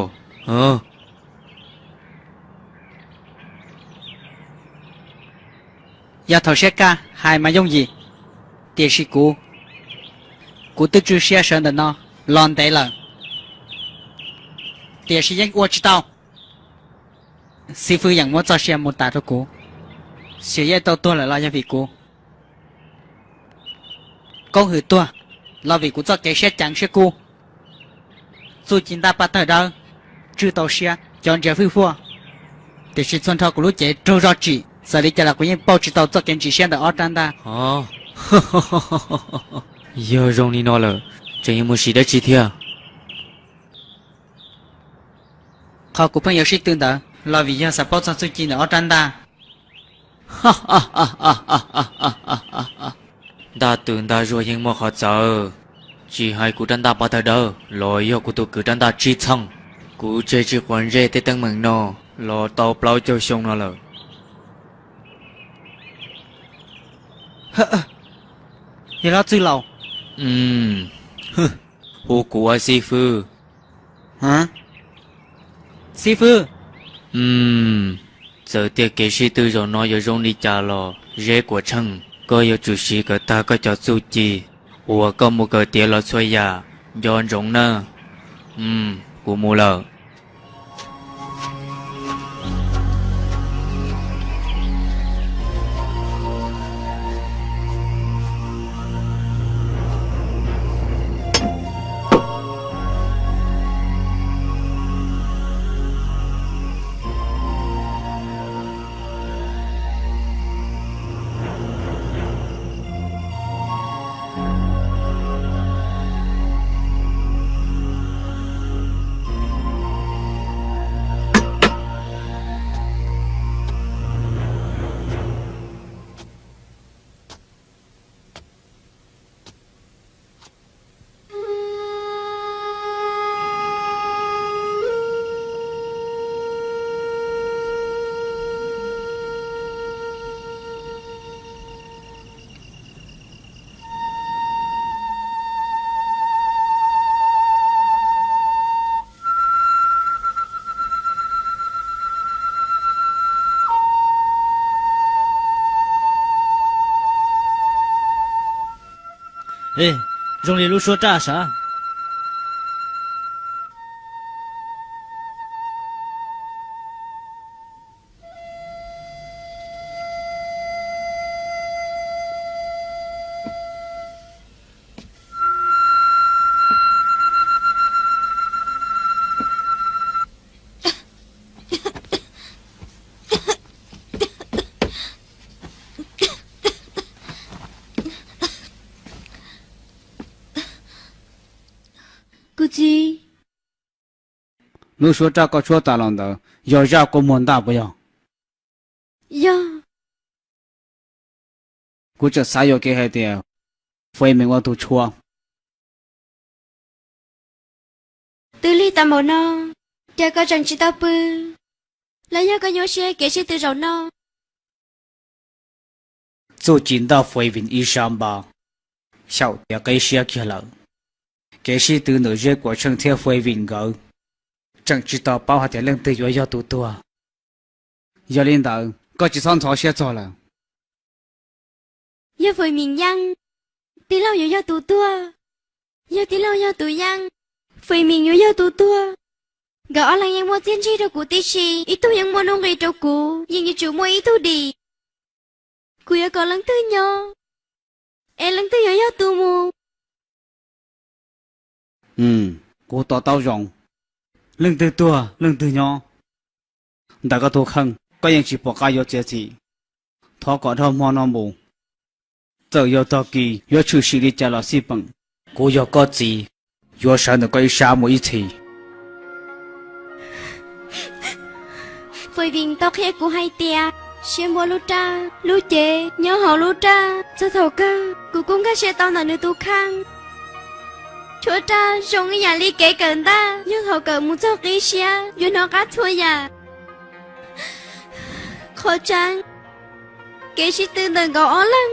Yog thaum siab kaj hais mas yooj yim, tiam sis kuv, kuv twb tswj siab sawv ntawm no los ntev lawm, tiam sis yeej ua tsis tau. Xib fwb yeej muab txoj sia mus tas rau kuv, xyov yeej tau tuag lawm los yog vim kuv. Koob hwm tuag los vim kuv txoj kev siab ceev siab kub. Txuj ci ntaj paj tawg dawb tswj tau siab cov ntsia fwj fuaj, tiam sis txhua nrho kuv lub cev raug zog tsim, txawm li cas los kuv yeej pauj tsis tau txoj kev ntsim siab ntawm ob rab ntaj. Yog zoo li no lawm, tseem yuav mus siv dab tsi thiab? Qhov kuv pheej yuav sib tw ntawd los vim yog xav paub txog txuj ci ntawm ob rab ntaj. Ntaj tw ntaj zuag yeej muaj qhov txawv, tsis hais kuv rab ntaj paj tawg dawb los yog kuv tus kwv rab ntaj tsib txheej, kuv tseg tsis quav ntsej tej teeb meem no los tau plaub caug xyoo no lawm. Yog hlob txwj laus. Hu kuv ua xib fwb. Xib fwb, txawm tias kev sib tw zaum no yuav zoo li cas los Zeb Kuam Tsheej, koj yuav tsum siv kom tag koj cov txuj ci, Uas koj mus kawm tiav los txhua yam, nco ntsoov nawb. Mm, kuv mus lawm. Zoo li lub suab raj sav. Kuv txiv, lub suab raj koj tshuab tas los ntawd yog zaj kua muag ntaj puas yog? Yog. Kuv tseem xav yuam kev hais tias Fais Meem ua tus tshuab. Twb lig tag npaum no, cas koj tseem tsis tau pw? Los yog koj nyuaj siab kev sib tw zaum no? Txuj ci ntaj Fais Vim ib sab npab, xyaum tias qib siab kiag lawm. Kev sib tw ntawm Zeb Kuam Tsheej thiab Fais Vim nkawd tseem tsis tau paub hais tias leej twg yuav yog tus tuag. Yog li ntawd koj tsis txhob ntxhov siab txog lawm. Yog Fais Meem yeej, tij laug yuav yog tus tuag. Yog tij laug yog tus yeej, Fais Meem yuav yog tus tuag. Nkawd ob leeg yeej muaj txiaj ntsig rau kuv tib si, ib tug yeej muaj nuj nqis rau kuv, yeej yuav tsum muaj ib tug dim. Kuv yuav kom leej twg nyob, es leej twg yuav yog tus mus? Kuv to taub zoo, leej twg tuag leej twg nyob. Ntawm koj tus kheej koj yeej tsis pom qab yuav txiav txim. Thov kom dhau hmo no mus, txawm yog tag kis yuav tshwm sim li cas los xij peem, kuv yog koj txiv yuav sawv ntawm koj ib sab mus ib txhis. Fais Vim tau qhia kuv hais tias siab npuab lub raj, lub cev nyob hauv lub raj. Txog thaum kawg kuv kuj nkag siab tau ntawm nws tus kheej. Tshuab raj zoo ib yam li kev kawm ntaj, yog thaum kawm mus txog qib siab yuav hnov qab txhua yam. Qhov tseeb, kev sib tw ntawm nkawd ob leeg,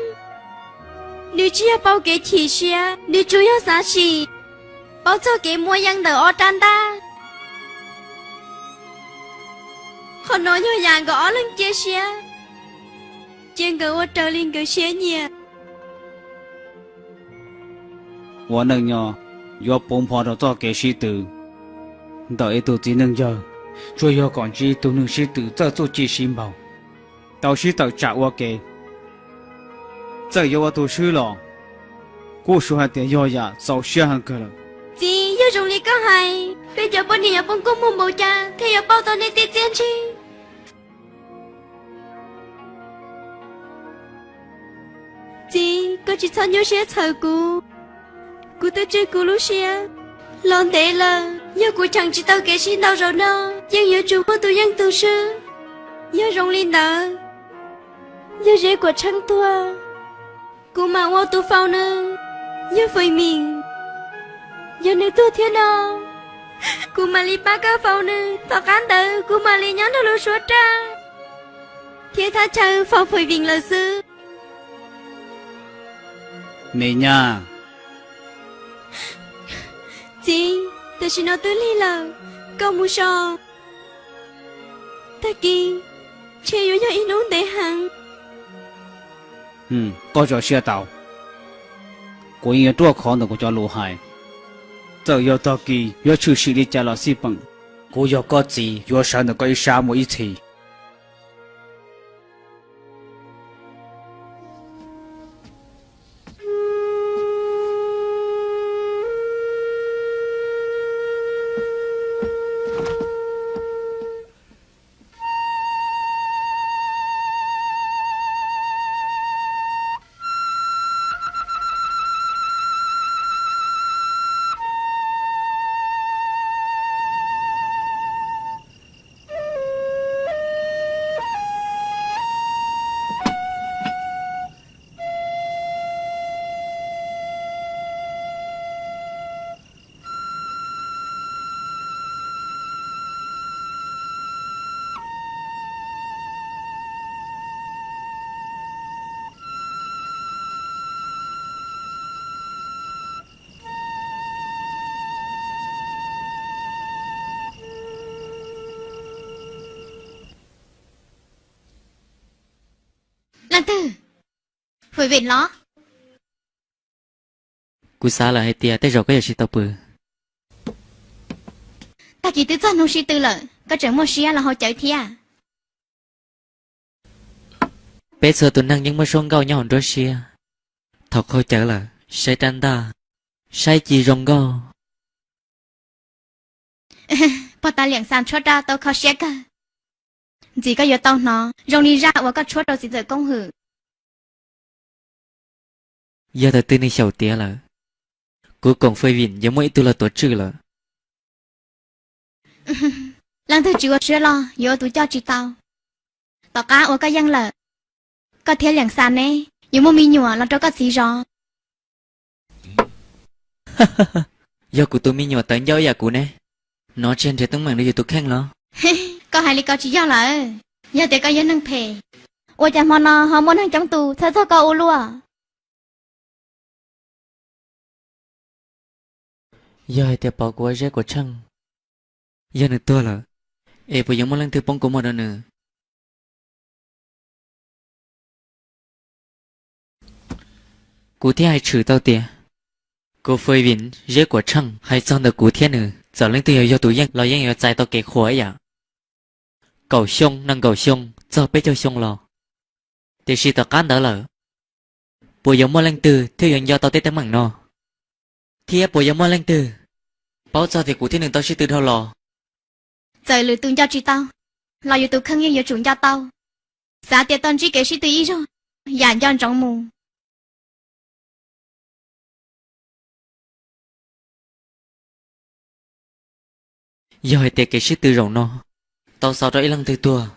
nws tsis yog paub kev chim siab, nws tsuas yog xav sim paub txog kev muaj yeej ntawm ob rab ntaj. Qhov no yog yam nkawd ob leeg cia siab, cia nkawd ua raws li nkawd siab nyiam. Ua neej nyob yuav puv npo rau txoj kev sib tw ntawm ib tug txiv neej yawg. Tsuas yog kom ntsib tus neeg sib tw txawj txuj ci sib npaug, tau sib tawm tsam ua ke. Txawm yuav ua tus swb los kuj suav hais tias yog yam txaus siab heev kawg lawm. Txiv, yog zoo li koj hais, peb cov poj niam yuav poob koob muag npaum cas thiaj yuav pauj tau nej tej txiaj ntsig? Txiv, koj tsis txhob nyuaj siab txhawm kuv. Kuv twb tswj kuv lub siab los ntev lawm, yog kuv cheem tsis tau kev sib ntaus zaum no, yeej yuav tsum muaj tus yeej tus swb. Yog zoo li ntawd, yog Zeb Kuam Tsheej tuag, kuv mam ua tus faus nws. Yog Fais Meem, yog nws tuag thiab no, kuv mam li pab koj faus nws. Tom qab ntawd kuv mam li nyob nrog lub suab raj thiab thaj chaw faus Fais Vim lawm xwb. Me nyab. Txiv, tam sim no twb lig lawm, koj mus so. Tag kis ntshe yuav yog ib hnub ntev heev. Koj tso siab tau, Kuv yeej yuav ruaj khov ntawm kuv cov lus hais. Txawm yog tag kis yuav tshwm sim li cas los xij peem, kuv yog koj txiv yuav sawv ntawm koj ib sab mus ib txhis. Leej twg? Fwm Vim los? Kuv xav lawm hais tias tej zaum koj yuav tsis tau pw. Tag kis twb txog hnub sib tw lawm, koj tseem muaj siab los haus cawv thiab? Peb txhua tus neeg yeej muaj suab nkauj nyob hauv nruab siab. Thaum qaug cawv lawm, saib rab ntaj, saib ci zoo nkauj. Pog tas Liam Xas tshuab rau tau kho siab kawg. Ntxim koj yuav tau hnov zoo li zaj uas koj tshuab rau txiv ntxawm Koob Hwm. Yog tus twg nws xyaum tiav lawm, kuv koom Fwm Vim yuav muaj ib tug los tuav tswj lawm. Leej twg tsis ua siab loj yuav ua tus coj tsis tau. Tom qab uas koj yeej lawm, koj thiab Liam Xas neb yuav muaj me nyuam los rau koj txiv zov. Yog kuv tus me nyuam tawv ncauj ib yam kuv ne, nov tsis yog nrhiav teeb meem rau yus tus kheej los? Koj hais li ko tsis yog lawm. Yog tias koj yog neeg phem, ua cas hmo no ho muaj neeg coob tus txhawj txog koj ua luaj? Yog hais tias Pov Kuam Zeb Kuam Tsheej, yog nws tuag lawm, es puas yuav muaj leej twg poob kua muag rau nws? Kuv thiaj hais tshwm tau tias, kuv Fwm Vim Zeb Kuam Tsheej hais txog ntawm kuv thiab nws, txawm leej twg yog yog tus yeej los yeej yuav txais tau kev qhuas ib yam. Kaum xyoo nees nkaum xyoo txog peb caug xyoo los, tiam sis tom qab ntawd lawm, puas yuav muaj leej twg thiaj yuav nco tau tej teeb meem no? Thiab puas yuav muaj leej twg paub txog tias kuv thiab nws tau sib tw dhau los? Txawm lwm tus nco tsis tau, los yus tus kheej yeej yuav tsum nco tau. Xav tias tau ntsib kev sib tw ib zaug, yam nco ntsoov mus. Yog hais tias kev sib tw zaum no tau xaus rau ib leej twg tuag,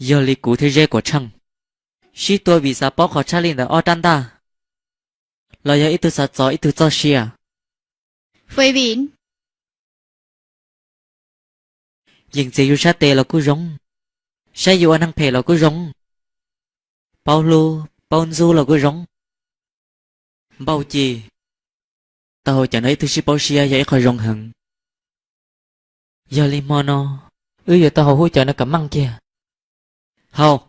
yog li kuv thiab Zeb Kuam Tsheej sib tua vim xav paub qhov tshaj lij ntawm ob rab ntaj, los yog ib tug xav txo ib tug txoj sia? Fwm Vim, yeem txiav yus sab tes los kuj zoo, saib yus ua neeg phem los kuj zoo, paub hlub paub ntxub los kuj zoo. Npauj Ci, tau haus cawv nrog ib tug sib paub siab yog ib qho zoo heev. Yog li hmo no, wb yuav tau haus huab cawv no kom meej kiag. Haus.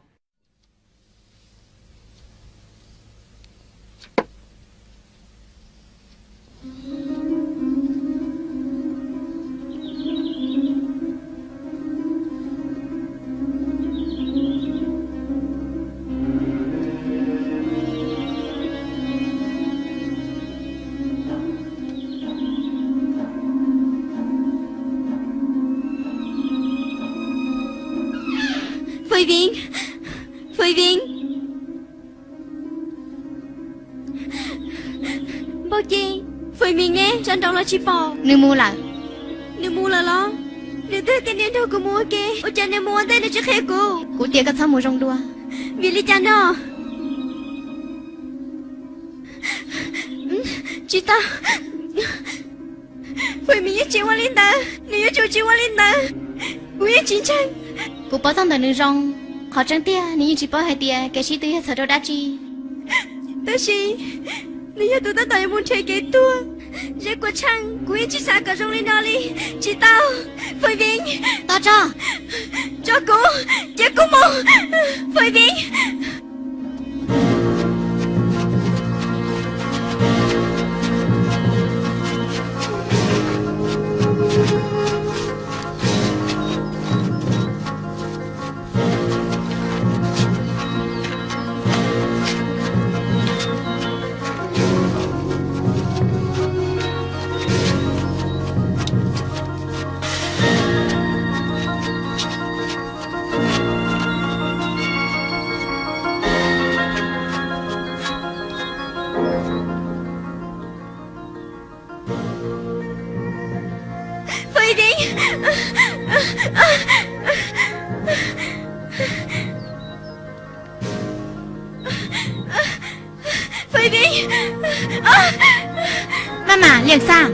Fwm Vim, Fwm Vim. Npauj Ci, Fwm Vim ne, sab nraud los tsis pom. Nws mus lawm. Nws mus lawm los? Nws twb tias nws nrog kuv mus ua ke, ua cas nws mus ua ntej nws tsis qhia kuv? Kuv tias koj txhob mus zoo dua. Vim li cas no? Tsis tau. Fwm Vim yeej tsis ua li ntawd, nws yuav tsum tsis ua li ntawd. Kuv yeej tsis ntseeg. Kuv paub txog ntawm nws zoo, qhov tseeb tiag nws yeej tsis paub hais tias kev sib tw yog txhawm rau dab tsi. Tab sis nws yog tus tab tom yuav mus nrhiav kev tuag. Zeb Kuam Tsheej, kuv yeej tsis xav kom zoo li no li. Tsis tau. Fwm Vim. Tos tso. Tso kuv, cia kuv mus. Fwm Vim. Fais Viv! Maj mam liam xam!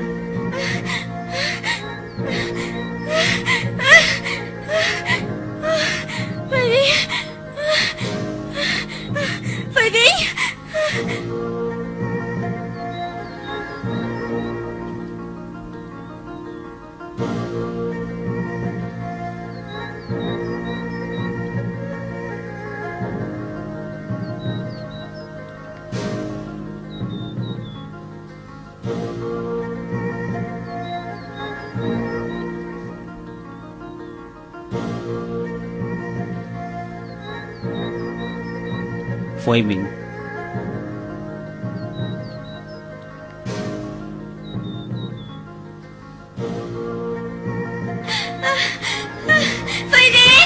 Fais Viv! Fais Viv! Fais Viv! Fais Viv!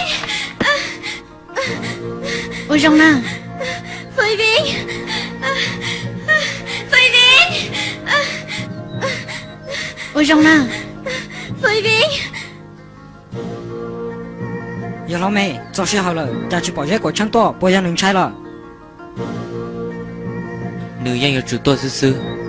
Ua zoo na! Fais Viv! Fais Viv! Ua zoo na! Fais Viv! Yog hlob Mej, txog sij hawm lawm, cas tsis pom Zeb Kuam Tsheej tuaj, puas yog nws ntshai lawm? Nws yeej yuav tsum tuaj xwb xwb.